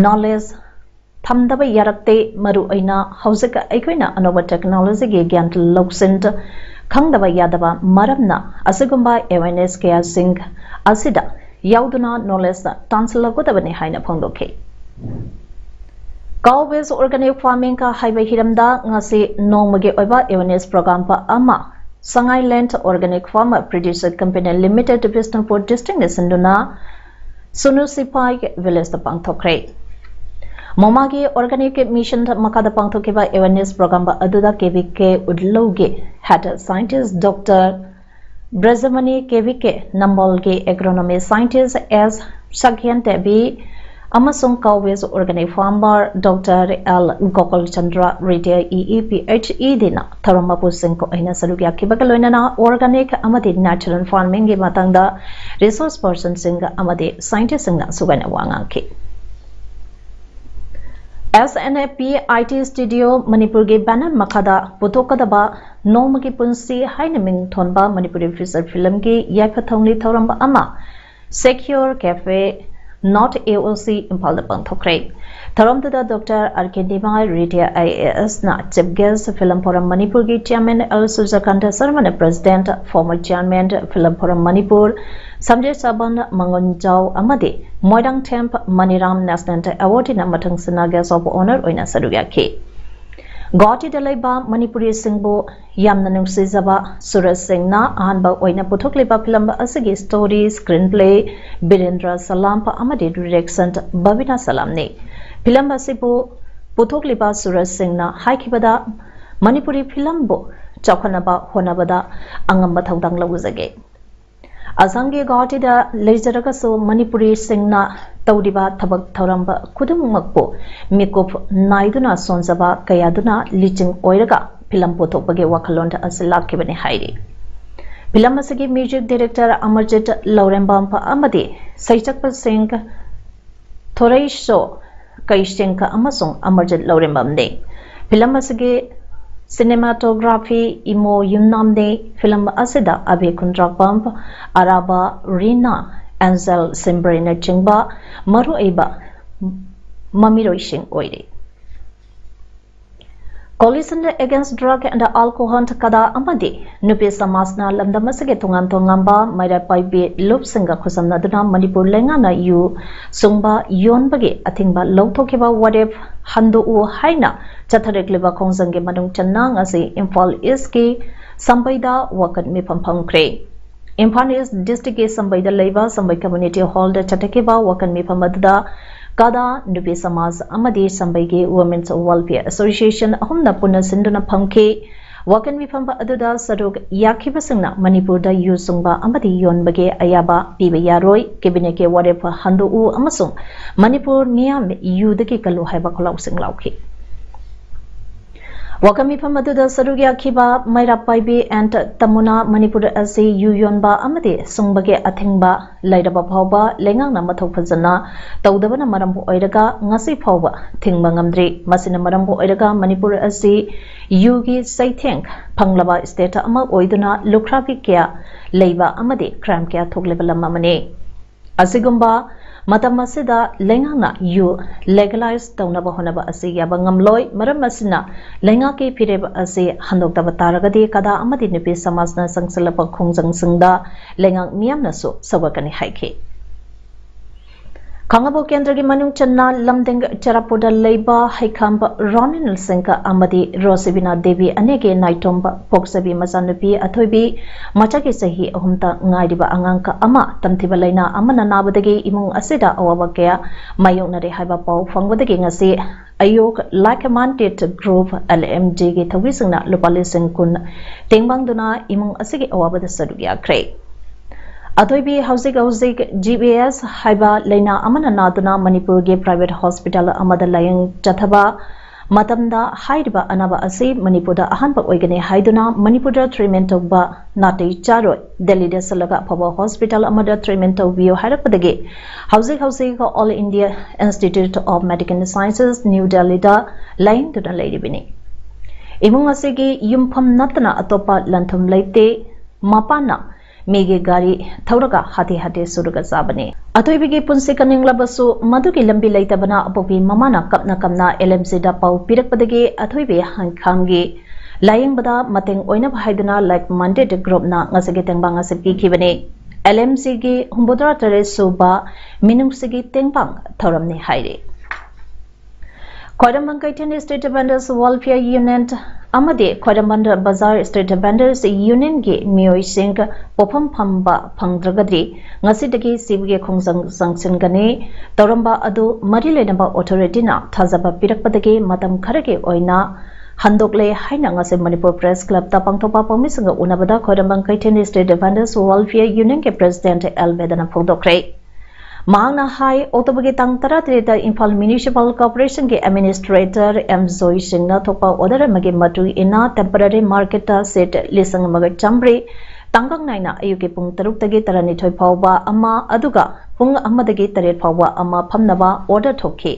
knowledge ꯊꯝꯗꯕ ꯌꯥꯔꯛꯇꯦ꯫ ꯃꯔꯨꯑꯣꯏꯅ ꯍꯧꯖꯤꯛ ꯑꯩꯈꯣꯏꯅ ꯑꯅꯧꯕ technologyꯒꯤ ꯒ꯭ꯌꯥꯟ ꯂꯧꯁꯤꯟ ꯈꯪꯗꯕ ꯌꯥꯗꯕ ꯃꯔꯝꯅ ꯑꯁꯤꯒꯨꯝꯕ awareness ꯀꯌꯥꯁꯤꯡ ꯑꯁꯤꯗ ꯌꯥꯎꯗꯨꯅ knowledge ꯇꯥꯟꯁꯤꯜꯂꯛꯀꯗꯕꯅꯤ ꯍꯥꯏꯅ ꯐꯣꯡꯗꯣꯛꯈꯤ꯫ Cow based organic farming ꯍꯥꯏꯕ ꯍꯤꯔꯝꯗ ꯉꯁꯤ ꯅꯣꯡꯃꯒꯤ ꯑꯣꯏꯕ awareness program ꯑꯃ Sangai Land Organic Farmer Producer Company Limited, Bishnupur District ꯅ ꯁꯤꯟꯗꯨꯅ ꯁꯨꯅꯨ ꯁꯤꯄꯥꯏ Village ꯇ ꯄꯥꯡꯊꯣꯛꯈ꯭ꯔꯦ꯫ ꯃꯃꯥꯒꯤ Organic Mission ꯃꯈꯥꯗ ꯄꯥꯡꯊꯣꯛꯈꯤꯕ awareness program ꯑꯗꯨꯗ K V K ꯎꯠꯂꯧꯒꯤ Head Scientist Doctor ꯕ꯭ꯔꯖꯃꯅꯤ, K V K ꯅꯝꯕꯣꯜꯒꯤ Agronomy Scientist S ꯁꯛꯍꯦꯟ Devi ꯑꯃꯁꯨꯡ Cow Based Organic Farmer Doctor L Gokul Chandra, Retired E E, P H E D ꯅ ꯊꯧꯔꯝ ꯃꯄꯨꯁꯤꯡ ꯑꯣꯏꯅ ꯁꯔꯨꯛ ꯌꯥꯈꯤꯕꯒ ꯂꯣꯏꯅꯅ organic ꯑꯃꯗꯤ natural farming ꯒꯤ ꯃꯇꯥꯡꯗ resource person ꯁꯤꯡ ꯑꯃꯗꯤ scientist ꯁꯤꯡꯅ ꯁꯨꯒꯥꯏꯅ ꯋꯥ ꯉꯥꯡꯈꯤ꯫ S N F P I T Studio ꯃꯅꯤꯄꯨꯔꯒꯤ banner ꯃꯈꯥꯗ ꯄꯨꯊꯣꯛꯀꯗꯕ ꯅꯣꯡꯃꯒꯤ ꯄꯨꯟꯁꯤ ꯍꯥꯏꯅ ꯃꯤꯡ ꯊꯣꯟꯕ ꯃꯅꯤꯄꯨꯔꯤ feature film ꯒꯤ ꯌꯥꯏꯐ ꯊꯧꯅꯤ ꯊꯧꯔꯝ ꯑꯃ Secure Cafe North A O C ꯏꯝꯐꯥꯜꯗ ꯄꯥꯡꯊꯣꯛꯈ꯭ꯔꯦ꯫ ꯊꯧꯔꯝꯗꯨꯗ Doctor R K Nimai, Retired I A S ꯅ chief guest, film forum ꯃꯅꯤꯄꯨꯔꯒꯤ chairman L ꯁꯨꯔꯖꯀꯥꯟꯇ ꯁꯔꯃꯅ president, former chairman, film forum Manipur ꯁꯝꯖꯦ ꯁꯥꯕꯟ, ꯃꯉꯣꯟꯖꯥꯎ ꯑꯃꯗꯤ ꯃꯣꯏꯔꯥꯡꯊꯦꯝ ꯃꯅꯤꯔꯥꯝ National Awardee ꯅ ꯃꯊꯪꯁꯤꯠꯅ guest of honour ꯑꯣꯏꯅ ꯁꯔꯨꯛ ꯌꯥꯈꯤ꯫ ꯒꯨꯋꯥꯍꯥꯇꯤꯗ ꯂꯩꯕ ꯃꯅꯤꯄꯨꯔꯤꯁꯤꯡꯕꯨ ꯌꯥꯝꯅ ꯅꯨꯡꯁꯤꯖꯕ ꯁꯨꯔꯖ ꯁꯤꯡꯅ ꯑꯍꯥꯟꯕ ꯑꯣꯏꯅ ꯄꯨꯊꯣꯛꯂꯤꯕ film ꯑꯁꯤꯒꯤ story, screenplay ꯕꯤꯔꯦꯟꯗ꯭ꯔ ꯁꯂꯥꯝ ꯑꯃꯗꯤ direction ꯕꯕꯤꯅꯥ ꯁꯂꯥꯝꯅꯤ꯫ Film ꯑꯁꯤꯕꯨ ꯄꯨꯊꯣꯛꯂꯤꯕ ꯁꯨꯔꯖ ꯁꯤꯡꯅ ꯍꯥꯏꯈꯤꯕꯗ, ꯃꯅꯤꯄꯨꯔꯤ film ꯕꯨ ꯆꯥꯎꯈꯠꯅꯕ ꯍꯣꯠꯅꯕꯗ ꯑꯉꯝꯕ ꯊꯧꯗꯥꯡ ꯂꯧꯖꯒꯦ꯫ ꯑꯁꯥꯝꯒꯤ ꯒꯨꯋꯥꯍꯥꯇꯤꯗ ꯂꯩꯖꯔꯒꯁꯨ ꯃꯅꯤꯄꯨꯔꯤꯁꯤꯡꯅ ꯇꯧꯔꯤꯕ ꯊꯕꯛ ꯊꯧꯔꯝ ꯈꯨꯗꯤꯡꯃꯛꯄꯨ ꯃꯤꯀꯨꯞ ꯅꯥꯏꯗꯨꯅ ꯁꯣꯟꯖꯕ ꯀꯌꯥꯗꯨꯅ ꯂꯤꯆꯤꯡ ꯑꯣꯏꯔꯒ film ꯄꯨꯊꯣꯛꯄꯒꯤ ꯋꯥꯈꯜꯂꯣꯟ ꯑꯁꯤ ꯂꯥꯛꯈꯤꯕꯅꯤ ꯍꯥꯏꯔꯤ꯫ Film ꯑꯁꯤꯒꯤ music director ꯑꯃꯔꯖꯤꯠ ꯂꯧꯔꯦꯝꯕꯝ ꯑꯃꯗꯤ ꯁꯩꯁꯛꯄꯁꯤꯡ ꯊꯣꯔꯩꯁꯣ ꯀꯩꯁꯦꯡꯀ ꯑꯃꯁꯨꯡ ꯑꯃꯔꯖꯤꯠ ꯂꯧꯔꯦꯝꯕꯝꯅꯤ꯫ Film ꯑꯁꯤꯒꯤ cinematography ꯏꯃꯣ ꯌꯨꯝꯅꯥꯝꯅꯤ꯫ Film ꯑꯁꯤꯗ ꯑꯕꯦ ꯈꯨꯟꯗ꯭ꯔꯥꯛꯄꯝ, ꯑꯔꯥꯕ ꯔꯤꯅꯥ, ꯑꯦꯟꯖꯦꯜ ꯁꯤꯝꯕ꯭ꯔꯦꯅꯆꯤꯡꯕ ꯃꯔꯨꯑꯣꯏꯕ ꯃꯃꯤꯔꯣꯏꯁꯤꯡ ꯑꯣꯏꯔꯤ꯫ Coalition Against Drug and Alcohol, ꯀꯗꯥ ꯑꯃꯗꯤ ꯅꯨꯄꯤ ꯁꯃꯥꯖꯅ ꯂꯝꯗꯝ ꯑꯁꯤꯒꯤ ꯇꯣꯉꯥꯟ ꯇꯣꯉꯥꯟꯕ ꯃꯩꯔꯥ ꯄꯥꯏꯕꯤ ꯂꯨꯞꯁꯤꯡꯒ ꯈꯨꯠꯁꯝꯅꯗꯨꯅ ꯃꯅꯤꯄꯨꯔ ꯂꯩꯉꯥꯛꯅ ꯌꯨ ꯁꯨꯡꯕ ꯌꯣꯟꯕꯒꯤ ꯑꯊꯤꯡꯕ ꯂꯧꯊꯣꯛꯈꯤꯕ ꯋꯥꯔꯦꯞ ꯍꯟꯗꯣꯛꯎ ꯍꯥꯏꯅ ꯆꯠꯊꯔꯛꯂꯤꯕ ꯈꯣꯡꯖꯪꯒꯤ ꯃꯅꯨꯡ ꯆꯟꯅ ꯉꯁꯤ ꯏꯝꯐꯥꯜ ꯏꯁꯀꯤ ꯁꯝꯕꯩꯗ ꯋꯥꯀꯠ ꯃꯤꯐꯝ ꯐꯝꯈ꯭ꯔꯦ꯫ ꯏꯝꯐꯥꯜ ꯏꯁ ꯗꯤꯁꯇ꯭ꯔꯤꯛꯀꯤ ꯁꯝꯕꯩꯗ ꯂꯩꯕ ꯁꯝꯕꯩ ꯀꯝꯃ꯭ꯌꯨꯅꯤꯇꯤ ꯍꯣꯜꯗ ꯆꯠꯊꯈꯤꯕ ꯋꯥꯀꯠ ꯃꯤꯐꯝ ꯑꯗꯨꯗ ꯀꯥꯗꯥ ꯅꯨꯄꯤ ꯁꯃꯥꯖ ꯑꯃꯗꯤ ꯁꯝꯕꯩꯒꯤ Women's Welfare Association ꯑꯍꯨꯝꯅ ꯄꯨꯟꯅ ꯁꯤꯟꯗꯨꯅ ꯐꯝꯈꯤ꯫ ꯋꯥꯀꯠ ꯃꯤꯐꯝ ꯑꯗꯨꯗ ꯁꯔꯨꯛ ꯌꯥꯈꯤꯕꯁꯤꯡꯅ ꯃꯅꯤꯄꯨꯔꯗ ꯌꯨ ꯁꯨꯡꯕ ꯑꯃꯗꯤ ꯌꯣꯟꯕꯒꯤ ꯑꯌꯥꯕ ꯄꯤꯕ ꯌꯥꯔꯣꯏ, ꯀꯦꯕꯤꯅꯦꯠꯀꯤ ꯋꯥꯔꯦꯞ ꯍꯟꯗꯣꯛꯎ ꯑꯃꯁꯨꯡ ꯃꯅꯤꯄꯨꯔ ꯃꯤꯌꯥꯝ ꯌꯨꯗꯒꯤ ꯀꯜꯂꯨ ꯍꯥꯏꯕ ꯈꯣꯜꯂꯥꯎꯁꯤꯡ ꯂꯥꯎꯈꯤ꯫ ꯋꯥꯀꯠ ꯃꯤꯐꯝ ꯑꯗꯨꯗ ꯁꯔꯨꯛ ꯌꯥꯈꯤꯕ ꯃꯩꯔꯥ ꯄꯥꯏꯕꯤ ꯑꯦꯟ ꯇꯃꯨꯅ ꯃꯅꯤꯄꯨꯔ ꯑꯁꯤ ꯌꯨ ꯌꯣꯟꯕ ꯑꯃꯗꯤ ꯁꯨꯡꯕꯒꯤ ꯑꯊꯤꯡꯕ ꯂꯩꯔꯕ ꯐꯥꯎꯕ ꯂꯩꯉꯥꯛꯅ ꯃꯊꯧ ꯐꯖꯅ ꯇꯧꯗꯕꯅ ꯃꯔꯝ ꯑꯣꯏꯔꯒ ꯉꯁꯤ ꯐꯥꯎꯕ ꯊꯤꯡꯕ ꯉꯝꯗ꯭ꯔꯤ꯫ ꯃꯁꯤꯅ ꯃꯔꯝ ꯑꯣꯏꯔꯒ ꯃꯅꯤꯄꯨꯔ ꯑꯁꯤ ꯌꯨꯒꯤ ꯆꯩꯊꯦꯡ ꯐꯪꯂꯕ state ꯑꯃ ꯑꯣꯏꯗꯨꯅ ꯂꯨꯈ꯭ꯔꯥꯕꯤ ꯀꯌꯥ ꯂꯩꯕ ꯑꯃꯗꯤ crime ꯀꯌꯥ ꯊꯣꯛꯂꯤꯕ ꯂꯝ ꯑꯃꯅꯤ꯫ ꯑꯁꯤꯒꯨꯝꯕ ꯃꯇꯝ ꯑꯁꯤꯗ ꯂꯩꯉꯥꯛꯅ ꯌꯨ legalize ꯇꯧꯅꯕ ꯍꯣꯠꯅꯕ ꯑꯁꯤ ꯌꯥꯕ ꯉꯝꯂꯣꯏ꯫ ꯃꯔꯝ ꯑꯁꯤꯅ ꯂꯩꯉꯥꯛꯀꯤ ꯐꯤꯔꯦꯞ ꯑꯁꯤ ꯍꯟꯗꯣꯛꯇꯕ ꯇꯥꯔꯒꯗꯤ ꯀꯗꯥ ꯑꯃꯗꯤ ꯅꯨꯄꯤ ꯁꯃꯥꯖꯅ ꯆꯪꯁꯤꯜꯂꯛꯄ ꯈꯣꯡꯖꯪꯁꯤꯡꯗ ꯂꯩꯉꯥꯛ ꯃꯤꯌꯥꯝꯅꯁꯨ ꯁꯧꯒꯠꯀꯅꯤ ꯍꯥꯏꯈꯤ꯫ ꯈꯥꯡꯉꯕꯣꯛ ꯀꯦꯟꯗ꯭ꯔꯒꯤ ꯃꯅꯨꯡ ꯆꯟꯅ ꯂꯝꯗꯤꯡ ꯆꯔꯥꯄꯨꯔꯗ ꯂꯩꯕ ꯍꯩꯈꯥꯝꯕ ꯔꯣꯅꯤꯜ ꯁꯤꯡꯍ ꯑꯃꯗꯤ ꯔꯣꯁꯤꯕꯤꯅꯥ ꯗꯦꯕꯤ ꯑꯅꯤꯒꯤ ꯅꯥꯏꯇꯣꯝꯕ ꯄꯣꯛꯆꯕꯤ ꯃꯆꯥꯅꯨꯄꯤ ꯑꯊꯣꯏꯕꯤ ꯃꯆꯥꯒꯤ ꯆꯍꯤ ꯑꯍꯨꯝꯇ ꯉꯥꯏꯔꯤꯕ ꯑꯉꯥꯡ ꯑꯃ ꯇꯝꯊꯤꯕ ꯂꯥꯏꯅꯥ ꯑꯃꯅ ꯅꯥꯕꯗꯒꯤ ꯏꯃꯨꯡ ꯑꯁꯤꯗ ꯑꯋꯥꯕ ꯀꯌꯥ ꯃꯥꯌꯣꯛꯅꯔꯦ ꯍꯥꯏꯕ ꯄꯥꯎ ꯐꯪꯕꯗꯒꯤ ꯉꯁꯤ ꯑꯌꯨꯛ Like Minded Group, LMG ꯒꯤ ꯊꯧꯃꯤꯁꯤꯡꯅ ꯂꯨꯄꯥ ꯂꯤꯁꯤꯡ ꯀꯨꯟ ꯇꯦꯡꯕꯥꯡꯗꯨꯅ ꯏꯃꯨꯡ ꯑꯁꯤꯒꯤ ꯑꯋꯥꯕꯗ ꯁꯔꯨꯛ ꯌꯥꯈ꯭ꯔꯦ꯫ ꯑꯊꯣꯏꯕꯤ ꯍꯧꯖꯤꯛ ꯍꯧꯖꯤꯛ GBS ꯍꯥꯏꯕ ꯂꯥꯏꯅꯥ ꯑꯃꯅ ꯅꯥꯗꯨꯅ ꯃꯅꯤꯄꯨꯔꯒꯤ private hospital ꯑꯃꯗ ꯂꯥꯌꯦꯡ ꯆꯠꯊꯕ ꯃꯇꯝꯗ ꯍꯥꯏꯔꯤꯕ ꯑꯅꯥꯕ ꯑꯁꯤ ꯃꯅꯤꯄꯨꯔꯗ ꯑꯍꯥꯟꯕ ꯑꯣꯏꯒꯅꯤ ꯍꯥꯏꯗꯨꯅ ꯃꯅꯤꯄꯨꯔꯗ treatment ꯇꯧꯕ ꯅꯥꯇꯩ ꯆꯥꯔꯣꯏ, ꯗꯦꯜꯂꯤꯗ ꯆꯠꯂꯒ ꯑꯐꯕ hospital ꯑꯃꯗ treatment ꯇꯧꯕꯤꯌꯨ ꯍꯥꯏꯔꯛꯄꯗꯒꯤ ꯍꯧꯖꯤꯛ ꯍꯧꯖꯤꯛ All India Institute of Medical Sciences, New Delhi ꯗ ꯂꯥꯌꯦꯡꯗꯨꯅ ꯂꯩꯔꯤꯕꯅꯤ꯫ ꯏꯃꯨꯡ ꯑꯁꯤꯒꯤ ꯌꯨꯝꯐꯝ ꯅꯠꯇꯅ ꯑꯇꯣꯞꯄ ꯂꯟꯊꯨꯝ ꯂꯩꯇꯦ꯫ ꯃꯄꯥꯅ ꯃꯤꯒꯤ ꯒꯥꯔꯤ ꯊꯧꯔꯒ ꯍꯥꯊꯤ ꯍꯥꯊꯤ ꯁꯨꯔꯒ ꯆꯥꯕꯅꯤ꯫ ꯑꯊꯣꯏꯕꯤꯒꯤ ꯄꯨꯟꯁꯤ ꯀꯟꯅꯤꯡꯂꯕꯁꯨ ꯃꯗꯨꯒꯤ ꯂꯝꯕꯤ ꯂꯩꯇꯕꯅ ꯑꯄꯣꯛꯄꯤ ꯃꯃꯥꯅ ꯀꯞꯅ ꯀꯞꯅ LMC ꯗ ꯄꯥꯎ ꯄꯤꯔꯛꯄꯗꯒꯤ ꯑꯊꯣꯏꯕꯤ ꯍꯪꯈꯥꯝꯒꯤ ꯂꯥꯌꯦꯡꯕꯗ ꯃꯇꯦꯡ ꯑꯣꯏꯅꯕ ꯍꯥꯏꯗꯨꯅ Like Minded Group ꯅ ꯉꯁꯤꯒꯤ ꯇꯦꯡꯕꯥꯡ ꯑꯁꯤ ꯄꯤꯈꯤꯕꯅꯤ꯫ LMC ꯒꯤ ꯍꯨꯝꯐꯨꯇꯔꯥ ꯇꯔꯦꯠ ꯁꯨꯕ ꯃꯤꯅꯨꯡꯁꯤꯒꯤ ꯇꯦꯡꯕꯥꯡ ꯊꯧꯔꯝꯅꯤ ꯍꯥꯏꯔꯤ꯫ ꯈ꯭ꯋꯥꯏꯔꯝꯕꯟ ꯀꯩꯊꯦꯜ State Vendors Welfare Union ꯑꯃꯗꯤ ꯈ꯭ꯋꯥꯏꯔꯝꯕꯟ ꯕꯖꯥꯔ ꯁ꯭ꯇ꯭ꯔꯤꯠ ꯚꯦꯟꯗꯔꯁ ꯌꯨꯅꯤꯌꯟꯒꯤ ꯃꯤꯑꯣꯏꯁꯤꯡ ꯄꯣꯠꯐꯝ ꯐꯝꯕ ꯐꯪꯗ꯭ꯔꯒꯗꯤ ꯉꯁꯤꯗꯒꯤ ꯁꯤꯕꯒꯤ ꯈꯣꯡꯖꯪ ꯆꯪꯁꯤꯟꯒꯅꯤ꯫ ꯇꯧꯔꯝꯕ ꯑꯗꯨ ꯃꯔꯤ ꯂꯩꯅꯕ ꯑꯣꯊꯣꯔꯤꯇꯤꯅ ꯊꯥꯖꯕ ꯄꯤꯔꯛꯄꯗꯒꯤ ꯃꯇꯝ ꯈꯔꯒꯤ ꯑꯣꯏꯅ ꯍꯟꯗꯣꯛꯂꯦ ꯍꯥꯏꯅ ꯉꯁꯤ ꯃꯅꯤꯄꯨꯔ ꯄ꯭ꯔꯦꯁ ꯀ꯭ꯂꯕꯇ ꯄꯥꯡꯊꯣꯛꯄ ꯄꯥꯎꯃꯤꯁꯤꯡꯒ ꯎꯅꯕꯗ Khwairamband Keithel street vendors welfare ꯌꯨꯅꯤꯌꯟꯒꯤ ꯄ꯭ꯔꯦꯁꯤꯗꯦꯟꯠ ꯑꯦꯜ ꯕꯦꯗꯅ ꯐꯣꯡꯗꯣꯛꯈ꯭ꯔꯦ꯫ ꯃꯍꯥꯛꯅ ꯍꯥꯏ, ꯑꯣꯛꯇꯣꯕꯔꯒꯤ ꯇꯥꯡ ꯇꯔꯥꯇꯔꯦꯠꯇ ꯏꯝꯐꯥꯜ ꯃ꯭ꯌꯨꯅꯤꯁꯤꯄꯥꯜ ꯀꯣꯔꯄꯣꯔꯦꯁꯟꯒꯤ ꯑꯦꯗꯃꯤꯅꯤꯁꯇ꯭ꯔꯦꯇꯔ ꯑꯦꯝ ꯖꯣꯏ ꯁꯤꯡꯅ ꯊꯣꯛꯄ ꯑꯣꯔꯗꯔ ꯑꯃꯒꯤ ꯃꯇꯨꯡ ꯏꯟꯅ ꯇꯦꯝꯄꯔꯔꯤ ꯃꯥꯔꯀꯦꯠꯇ ꯁꯤꯠ ꯂꯤꯁꯤꯡ ꯑꯃꯒ ꯆꯥꯃꯔꯤ ꯇꯥꯡꯀꯛ ꯅꯥꯏꯅ ꯑꯌꯨꯛꯀꯤ ꯄꯨꯡ ꯇꯔꯨꯛꯇꯒꯤ ꯇꯔꯥꯅꯤꯊꯣꯏ ꯐꯥꯎꯕ ꯑꯃ, ꯑꯗꯨꯒ ꯄꯨꯡ ꯑꯃꯗꯒꯤ ꯇꯔꯦꯠ ꯐꯥꯎꯕ ꯑꯃ ꯐꯝꯅꯕ ꯑꯣꯔꯗꯔ ꯊꯣꯛꯈꯤ꯫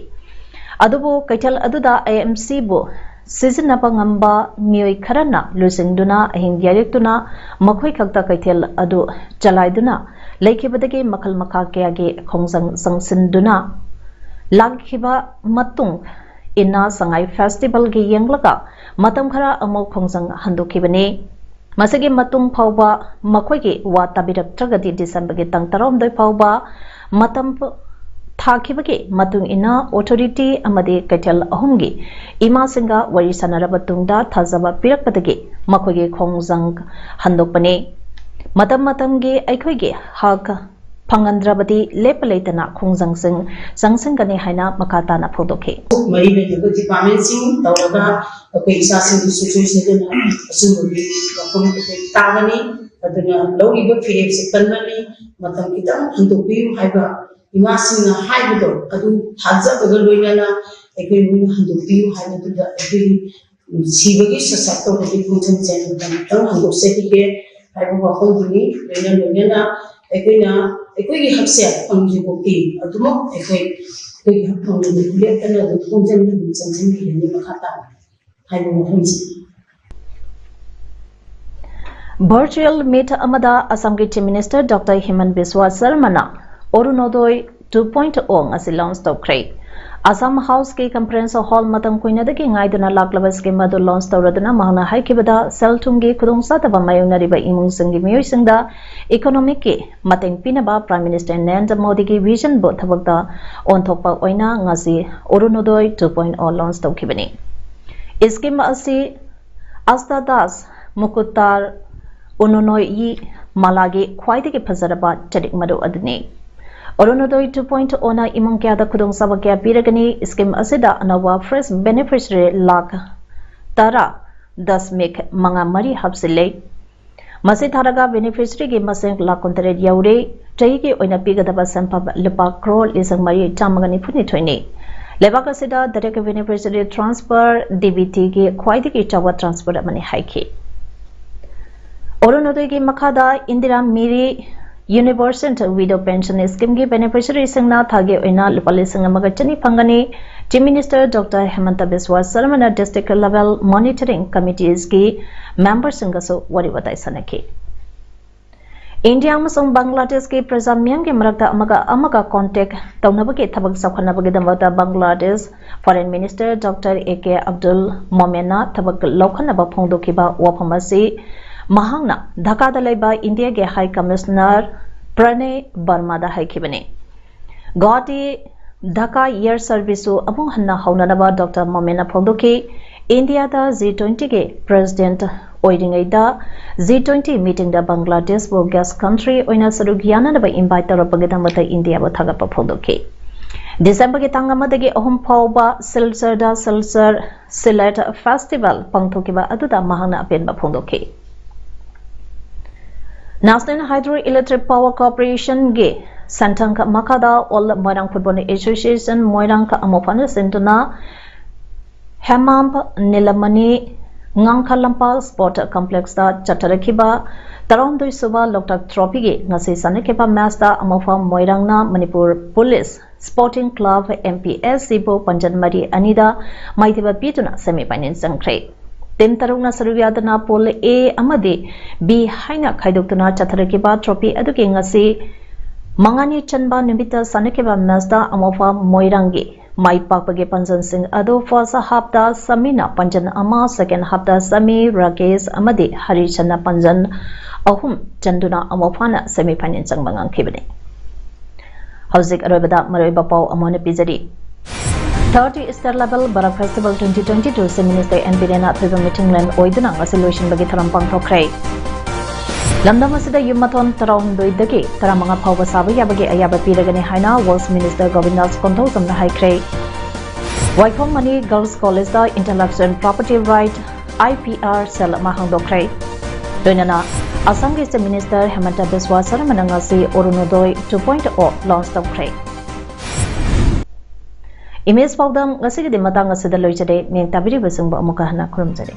ꯑꯗꯨꯕꯨ ꯀꯩꯊꯦꯜ ꯑꯗꯨꯗ ꯑꯦ ꯑꯦꯝ ꯁꯤꯕꯨ ꯁꯤꯖꯤꯟꯅꯕ ꯉꯝꯕ ꯃꯤꯑꯣꯏ ꯈꯔꯅ ꯂꯨꯆꯤꯡꯗꯨꯅ ꯑꯍꯤꯡ ꯌꯥꯏꯔꯦꯛꯇꯨꯅ ꯃꯈꯣꯏ ꯈꯛꯇ ꯀꯩꯊꯦꯜ ꯑꯗꯨ ꯆꯂꯥꯏꯗꯨꯅ ꯂꯩꯈꯤꯕꯗꯒꯤ ꯃꯈꯜ ꯃꯈꯥ ꯀꯌꯥꯒꯤ ꯈꯣꯡꯖꯪ ꯆꯪꯁꯤꯟꯗꯨꯅ ꯂꯥꯛꯈꯤꯕ ꯃꯇꯨꯡ ꯏꯟꯅ ꯁꯉꯥꯏ ꯐꯦꯁꯇꯤꯚꯦꯜꯒꯤ ꯌꯦꯡꯂꯒ ꯃꯇꯝ ꯈꯔ ꯑꯃꯨꯛ ꯈꯣꯡꯖꯪ ꯍꯟꯗꯣꯛꯈꯤꯕꯅꯤ꯫ ꯃꯁꯤꯒꯤ ꯃꯇꯨꯡ ꯐꯥꯎꯕ ꯃꯈꯣꯏꯒꯤ ꯋꯥ ꯇꯥꯕꯤꯔꯛꯇ꯭ꯔꯒꯗꯤ ꯗꯤꯁꯦꯝꯕꯔꯒꯤ ꯇꯥꯡ ꯇꯔꯥꯍꯨꯝꯗꯣꯏ ꯐꯥꯎꯕ ꯃꯇꯝ ꯊꯥꯈꯤꯕꯒꯤ ꯃꯇꯨꯡ ꯏꯟꯅ ꯑꯣꯊꯣꯔꯤꯇꯤ ꯑꯃꯗꯤ ꯀꯩꯊꯦꯜ ꯑꯍꯨꯝꯒꯤ ꯏꯃꯥꯁꯤꯡꯒ ꯋꯥꯔꯤ ꯁꯥꯟꯅꯔꯕ ꯇꯨꯡꯗ ꯊꯥꯖꯕ ꯄꯤꯔꯛꯄꯗꯒꯤ ꯃꯈꯣꯏꯒꯤ ꯈꯣꯡꯖꯪ ꯍꯟꯗꯣꯛꯄꯅꯤ꯫ ꯃꯇꯝ ꯃꯇꯝꯒꯤ ꯑꯩꯈꯣꯏꯒꯤ ꯍꯛ ꯐꯪꯍꯟꯗ꯭ꯔꯕꯗꯤ ꯂꯦꯞꯄ ꯂꯩꯇꯅ ꯈꯣꯡꯖꯪꯁꯤꯡ ꯆꯪꯁꯤꯟꯒꯅꯤ ꯍꯥꯏꯅ ꯃꯈꯥ ꯇꯥꯅ ꯐꯣꯡꯗꯣꯛꯈꯤ꯫ ꯃꯔꯤ ꯂꯩꯅꯕ ꯗꯤꯄꯥꯔꯠꯃꯦꯟꯁꯤꯡ ꯇꯧꯔꯒ ꯑꯩꯈꯣꯏ ꯏꯆꯥꯁꯤꯡꯗꯨꯁꯨ ꯁꯣꯏ ꯁꯣꯏꯗꯅ ꯑꯆꯨꯝꯕꯒꯤ ꯋꯥꯐꯝ ꯑꯩꯈꯣꯏ ꯇꯥꯒꯅꯤ꯫ ꯑꯗꯨꯅ ꯂꯧꯔꯤꯕ ꯐꯤꯔꯦꯞꯁꯦ ꯀꯟꯃꯜꯂꯤ, ꯃꯇꯝ ꯈꯤꯇꯪ ꯍꯟꯗꯣꯛꯄꯤꯌꯨ ꯍꯥꯏꯕ ꯏꯃꯥꯁꯤꯡꯅ ꯍꯥꯏꯕꯗꯣ ꯑꯗꯨ ꯊꯥꯖꯕꯒ ꯂꯣꯏꯅꯅ ꯑꯩꯈꯣꯏ ꯃꯣꯏꯅ ꯍꯟꯗꯣꯛꯄꯤꯌꯨ ꯍꯥꯏꯕꯗꯨꯗ ꯑꯩꯈꯣꯏꯒꯤ ꯁꯤꯕꯒꯤ ꯁꯣꯁꯥꯏꯇꯤ ꯇꯧꯕꯒꯤ ꯈꯣꯡꯖꯪꯁꯦ ꯃꯇꯝ ꯈꯤꯇꯪ ꯍꯟꯗꯣꯛꯆꯈꯤꯒꯦ ꯍꯥꯏꯕ ꯋꯥꯐꯝꯗꯨꯅꯤ꯫ ꯂꯣꯏꯅ ꯂꯣꯏꯅꯅ ꯑꯩꯈꯣꯏꯅ ꯑꯩꯈꯣꯏꯒꯤ ꯍꯛꯁꯦ ꯐꯪꯗ꯭ꯔꯤꯐꯥꯎꯗꯤ ꯑꯗꯨꯃꯛ ꯑꯩꯈꯣꯏ ꯑꯩꯈꯣꯏꯒꯤ ꯍꯛ ꯐꯪꯗ꯭ꯔꯤꯐꯥꯎ ꯂꯦꯞꯇꯅ ꯑꯗꯨꯝ ꯈꯣꯡꯖꯪ ꯑꯗꯨꯝ ꯆꯪꯁꯤꯟꯈꯤꯒꯅꯤ ꯃꯈꯥ ꯇꯥꯅ ꯍꯥꯏꯕ ꯋꯥꯐꯝꯁꯤ꯫ ꯚꯔꯆꯨꯑꯦꯜ ꯃꯤꯠ ꯑꯃꯗ ꯑꯁꯥꯝꯒꯤ chief minister doctor Himanta Biswa ꯁꯔꯃꯅ ꯑꯔꯨꯅꯣꯗꯣꯏ ꯇꯨ ꯄꯣꯏꯟꯠ ꯑꯣ ꯑꯁꯤ ꯂꯣꯟꯆ ꯇꯧꯈ꯭ꯔꯦ꯫ ꯑꯁꯥꯝ ꯍꯥꯎꯁꯀꯤ ꯀꯟꯐꯔꯦꯟꯁ ꯍꯣꯜ ꯃꯇꯝ ꯀꯨꯏꯅꯗꯒꯤ ꯉꯥꯏꯗꯨꯅ ꯂꯥꯛꯂꯕ ꯁ꯭ꯀꯤꯝ ꯑꯗꯨ ꯂꯣꯟꯆ ꯇꯧꯔꯗꯨꯅ ꯃꯍꯥꯛꯅ ꯍꯥꯏꯈꯤꯕꯗ ꯁꯦꯜ ꯊꯨꯝꯒꯤ ꯈꯨꯗꯣꯡꯆꯥꯗꯕ ꯃꯥꯌꯣꯛꯅꯔꯤꯕ ꯏꯃꯨꯡꯁꯤꯡꯒꯤ ꯃꯤꯑꯣꯏꯁꯤꯡꯗ ꯏꯀꯣꯅꯣꯃꯤꯛꯀꯤ ꯃꯇꯦꯡ ꯄꯤꯅꯕ ꯄ꯭ꯔꯥꯏꯝ ꯃꯤꯅꯤꯁꯇꯔ ꯅꯔꯦꯟꯗ꯭ꯔ ꯃꯣꯗꯤꯒꯤ ꯚꯤꯖꯟꯕꯨ ꯊꯕꯛꯇ ꯑꯣꯟꯊꯣꯛꯄ ꯑꯣꯏꯅ ꯉꯁꯤ ꯑꯔꯨꯅꯣꯗꯣꯏ ꯇꯨ ꯄꯣꯏꯟꯠ ꯑꯣ ꯂꯣꯟꯆ ꯇꯧꯈꯤꯕꯅꯤ꯫ ꯁ꯭ꯀꯤꯝ ꯑꯁꯤ ꯑꯁꯇꯥꯗꯥꯁ ꯃꯨꯀꯨꯇꯥꯔ ꯎꯅꯨꯅꯣꯏ ꯃꯥꯂꯥꯒꯤ ꯈ꯭ꯋꯥꯏꯗꯒꯤ ꯐꯖꯔꯕ ꯆꯔꯤꯛ ꯃꯔꯨ ꯑꯗꯨꯅꯤ꯫ ꯑꯔꯨꯅꯣꯗꯣꯏ ꯇꯨ ꯄꯣꯏꯟꯠ ꯑꯣꯅ ꯏꯃꯨꯡ ꯀꯌꯥꯗ ꯈꯨꯗꯣꯡꯆꯥꯕ ꯀꯌꯥ ꯄꯤꯔꯒꯅꯤ? ꯁ꯭ꯀꯤꯝ ꯑꯁꯤꯗ ꯑꯅꯧꯕ ꯐ꯭ꯔꯦꯁ ꯕꯦꯅꯤꯐꯤꯁꯔꯤ ꯂꯥꯈ ꯇꯔꯥ ꯗꯁꯃꯤꯛ ꯃꯉꯥ ꯃꯔꯤ ꯍꯥꯞꯆꯤꯜꯂꯦ꯫ ꯃꯁꯤ ꯊꯥꯔꯒ ꯕꯦꯅꯤꯐꯤꯁꯔꯤꯒꯤ ꯃꯁꯤꯡ ꯂꯥꯈ ꯀꯨꯟꯇꯔꯦꯠ ꯌꯧꯔꯦ꯫ ꯆꯍꯤꯒꯤ ꯑꯣꯏꯅ ꯄꯤꯒꯗꯕ ꯁꯦꯟꯐꯝ ꯂꯨꯄꯥ ꯀ꯭ꯔꯣꯔ ꯂꯤꯁꯤꯡ ꯃꯔꯤ ꯆꯥꯝꯃꯒ ꯅꯤꯐꯨꯅꯤꯊꯣꯏꯅꯤ꯫ ꯂꯩꯕꯥꯛ ꯑꯁꯤꯗ direct beneficiary transfer, D B ꯇꯤꯒꯤ ꯈ꯭ꯋꯥꯏꯗꯒꯤ ꯆꯥꯎꯕ ꯇ꯭ꯔꯥꯟꯁꯐꯔ ꯑꯃꯅꯤ ꯍꯥꯏꯈꯤ꯫ ꯑꯔꯨꯅꯣꯗꯣꯏꯒꯤ ꯃꯈꯥꯗ Indira Miri universal widow pension ꯁ꯭ꯀꯤꯝꯒꯤ ꯕꯦꯅꯤꯐꯤꯁꯔꯤꯁꯤꯡꯅ ꯊꯥꯒꯤ ꯑꯣꯏꯅ ꯂꯨꯄꯥ ꯂꯤꯁꯤꯡ ꯑꯃꯒ ꯆꯅꯤ ꯐꯪꯒꯅꯤ꯫ Chief minister doctor Himanta Biswa ꯁꯔꯃꯅ ꯗꯤꯁꯇ꯭ꯔꯤꯛ ꯂꯦꯚꯦꯜ ꯃꯣꯅꯤꯇꯔꯤꯡ ꯀꯃꯤꯇꯤꯁꯀꯤ ꯃꯦꯝꯕꯔꯁꯤꯡꯒꯁꯨ ꯋꯥꯔꯤ ꯋꯥꯇꯥꯏ ꯁꯥꯟꯅꯈꯤ꯫ ꯏꯟꯗꯤꯌꯥ ꯑꯃꯁꯨꯡ ꯕꯪꯒ꯭ꯂꯥꯗꯦꯁꯀꯤ ꯄ꯭ꯔꯖꯥ ꯃꯤꯌꯥꯝꯒꯤ ꯃꯔꯛꯇ ꯑꯃꯒ ꯑꯃꯒ ꯀꯣꯟꯇꯦꯛ ꯇꯧꯅꯕꯒꯤ ꯊꯕꯛ ꯆꯥꯎꯈꯠꯅꯕꯒꯤꯗꯃꯛꯇ Bangladesh foreign minister doctor A K Abdul ꯃꯣꯃꯦꯟꯅ ꯊꯕꯛ ꯂꯧꯈꯠꯅꯕ ꯐꯣꯡꯗꯣꯛꯈꯤꯕ ꯋꯥꯐꯝ ꯑꯁꯤ ꯃꯍꯥꯛꯅ ꯙꯥꯀꯥꯗ ꯂꯩꯕ ꯏꯟꯗꯤꯌꯥꯒꯤ ꯍꯥꯏ ꯀꯃꯤꯁꯅꯔ ꯄ꯭ꯔꯅꯦ ꯕꯔꯃꯥꯗ ꯍꯥꯏꯈꯤꯕꯅꯤ꯫ ꯒꯨꯋꯥꯍꯥꯇꯤ ꯙꯥꯀꯥ ꯑꯦꯌꯔ ꯁꯔꯚꯤꯁꯁꯨ ꯑꯃꯨꯛ ꯍꯟꯅ ꯍꯧꯅꯅꯕ ꯗꯣꯛꯇꯔ ꯃꯣꯃꯦꯟꯅ ꯐꯣꯡꯗꯣꯛꯈꯤ꯫ ꯏꯟꯗꯤꯌꯥꯗ ꯖꯤ ꯇ꯭ꯋꯦꯟꯇꯤꯒꯤ ꯄ꯭ꯔꯦꯁꯤꯗꯦꯟꯠ ꯑꯣꯏꯔꯤꯉꯩꯗ ꯖꯤ ꯇ꯭ꯋꯦꯟꯇꯤ ꯃꯤꯇꯤꯡꯗ ꯕꯪꯒ꯭ꯂꯥꯗꯦꯁꯄꯨ ꯒꯦꯁ ꯀꯟꯇ꯭ꯔꯤ ꯑꯣꯏꯅ ꯁꯔꯨꯛ ꯌꯥꯅꯅꯕ ꯏꯟꯚꯥꯏꯠ ꯇꯧꯔꯛꯄꯒꯤꯗꯃꯛꯇ ꯏꯟꯗꯤꯌꯥꯕꯨ ꯊꯥꯒꯠꯄ ꯐꯣꯡꯗꯣꯛꯈꯤ꯫ ꯗꯤꯁꯦꯝꯕꯔꯒꯤ ꯇꯥꯡ ꯑꯃꯗꯒꯤ ꯑꯍꯨꯝ ꯐꯥꯎꯕ ꯁꯤꯜꯆꯔꯗ ꯁꯤꯜꯆꯔ ꯁꯤꯂꯦꯠ ꯐꯦꯁꯇꯤꯚꯦꯜ ꯄꯥꯡꯊꯣꯛꯈꯤꯕ ꯑꯗꯨꯗ ꯃꯍꯥꯛꯅ ꯑꯄꯦꯟꯕ ꯐꯣꯡꯗꯣꯛꯈꯤ꯫ ꯅꯦꯁꯅꯦꯜ ꯍꯥꯏꯗ꯭ꯔꯣ ꯏꯂꯦꯛꯇ꯭ꯔꯤꯛ ꯄꯥꯋꯔ ꯀꯣꯔꯄꯣꯔꯦꯁꯟꯒꯤ ꯁꯦꯟꯊꯪ ꯃꯈꯥꯗ ꯑꯣꯜ ꯃꯣꯏꯔꯥꯡ ꯐꯨꯠꯕꯣꯜ ꯑꯦꯁꯣꯁꯤꯌꯦꯁꯟ ꯃꯣꯏꯔꯥꯡ ꯑꯃꯨꯛ ꯍꯟꯅ ꯁꯤꯟꯗꯨꯅ ꯍꯦꯃꯥꯝ ꯅꯤꯂꯃꯅꯤ ꯉꯥꯡꯈ ꯂꯝꯄꯥꯛ ꯁ꯭ꯄꯣꯔꯠ ꯀꯝꯄ꯭ꯂꯦꯛꯁꯇ ꯆꯠꯊꯔꯛꯈꯤꯕ ꯇꯔꯥꯍꯨꯝꯗꯣꯏ ꯁꯨꯕ ꯂꯣꯛꯇꯥꯛ ꯇ꯭ꯔꯣꯐꯤꯒꯤ ꯉꯁꯤ ꯁꯥꯟꯅꯈꯤꯕ ꯃꯦꯆꯇ ꯑꯃꯨꯛꯐꯝ ꯃꯣꯏꯔꯥꯡꯅ Manipur police sporting club, M P S ꯁꯤꯕꯨ ꯄꯥꯟꯖꯟ ꯃꯔꯤ ꯑꯅꯤꯗ ꯃꯥꯏꯊꯤꯕ ꯄꯤꯗꯨꯅ ꯁꯦꯃꯤ ꯐꯥꯏꯅꯦꯜ ꯆꯪꯈ꯭ꯔꯦ꯫ ꯇꯤꯝ ꯇꯔꯨꯛꯅ ꯁꯔꯨꯛ ꯌꯥꯗꯨꯅ ꯄꯨꯜ ꯑꯦ ꯑꯃꯗꯤ ꯕꯤ ꯍꯥꯏꯅ ꯈꯥꯏꯗꯣꯛꯇꯨꯅ ꯆꯠꯊꯔꯛꯈꯤꯕ ꯇ꯭ꯔꯣꯐꯤ ꯑꯗꯨꯒꯤ ꯉꯁꯤ ꯃꯉꯥꯅꯤ ꯆꯟꯕ ꯅꯨꯃꯤꯠꯇ ꯁꯥꯟꯅꯈꯤꯕ ꯃꯦꯆꯇ ꯑꯃꯨꯛꯐꯝ ꯃꯣꯏꯔꯥꯡꯒꯤ ꯃꯥꯏ ꯄꯥꯛꯄꯒꯤ ꯄꯥꯟꯖꯟꯁꯤꯡ ꯑꯗꯨ ꯐꯥꯔꯁ ꯍꯥꯐꯇ ꯁꯃꯤꯅ ꯄꯥꯟꯖꯟ ꯑꯃ, ꯁꯦꯀꯦꯟ ꯍꯥꯐꯇ ꯁꯃꯤ, ꯔꯥꯀꯦꯁ ꯑꯃꯗꯤ ꯍꯔꯤꯆꯟꯅ ꯄꯥꯟꯖꯟ ꯑꯍꯨꯝ ꯆꯟꯗꯨꯅ ꯑꯃꯨꯛ ꯐꯥꯅ ꯁꯦꯃꯤ ꯐꯥꯏꯅꯦꯜ ꯆꯪꯕ ꯉꯝꯈꯤꯕꯅꯤ꯫ ꯍꯧꯖꯤꯛ ꯑꯔꯣꯏꯕꯗ ꯃꯔꯨꯑꯣꯏꯕ ꯄꯥꯎ ꯑꯃꯨꯛ ꯍꯟꯅ ꯄꯤꯖꯔꯤ꯫ Third Eastern Level Barak Festival twenty twenty-two ꯁꯤ Minister N Birena ꯑꯊꯣꯏꯕ ꯃꯤꯊꯨꯡꯂꯦꯟ ꯑꯣꯏꯗꯨꯅ ꯉꯁꯤ ꯂꯣꯏꯁꯤꯟꯕꯒꯤ ꯊꯧꯔꯝ ꯄꯥꯡꯊꯣꯛꯈ꯭ꯔꯦ꯫ ꯂꯝꯗꯝ ꯑꯁꯤꯗ ꯌꯨꯝ ꯃꯊꯣꯟ ꯇꯔꯥꯍꯨꯝꯗꯣꯏꯗꯒꯤ ꯇꯔꯥꯃꯉꯥ ꯐꯥꯎꯕ ꯁꯥꯕ ꯌꯥꯕꯒꯤ ꯑꯌꯥꯕ ꯄꯤꯔꯒꯅꯤ ꯍꯥꯏꯅ Works Minister ꯒꯣꯕꯤꯟꯗꯥꯁ ꯀꯣꯟꯊꯧꯖꯝꯅ ꯍꯥꯏꯈ꯭ꯔꯦ꯫ ꯋꯥꯏꯈꯣꯝ money Girls College the Intellectual Property Right, I P R cell ꯑꯃ ꯍꯥꯡꯗꯣꯛꯈ꯭ꯔꯦ꯫ ꯂꯣꯏꯅꯅ ꯑꯁꯥꯝꯒꯤ Chief Minister ꯍꯦꯃꯟꯇ ꯕꯤꯁ꯭ꯋꯥ ꯁꯔꯃꯅ ꯉꯁꯤ ꯑꯔꯨꯅꯣꯗꯣꯏ two point oh launch ꯇꯧꯈ꯭ꯔꯦ꯫ Image ꯄꯥꯎꯗꯝ ꯉꯁꯤꯒꯤꯗꯤ ꯃꯇꯥꯡ ꯑꯁꯤꯗ ꯂꯣꯏꯖꯔꯦ꯫ ꯃꯤꯠꯌꯦꯡ ꯇꯥꯕꯤꯔꯤꯕꯁꯤꯡꯕꯨ ꯑꯃꯨꯛꯀ ꯍꯟꯅ ꯈꯨꯔꯨꯝꯖꯔꯤ꯫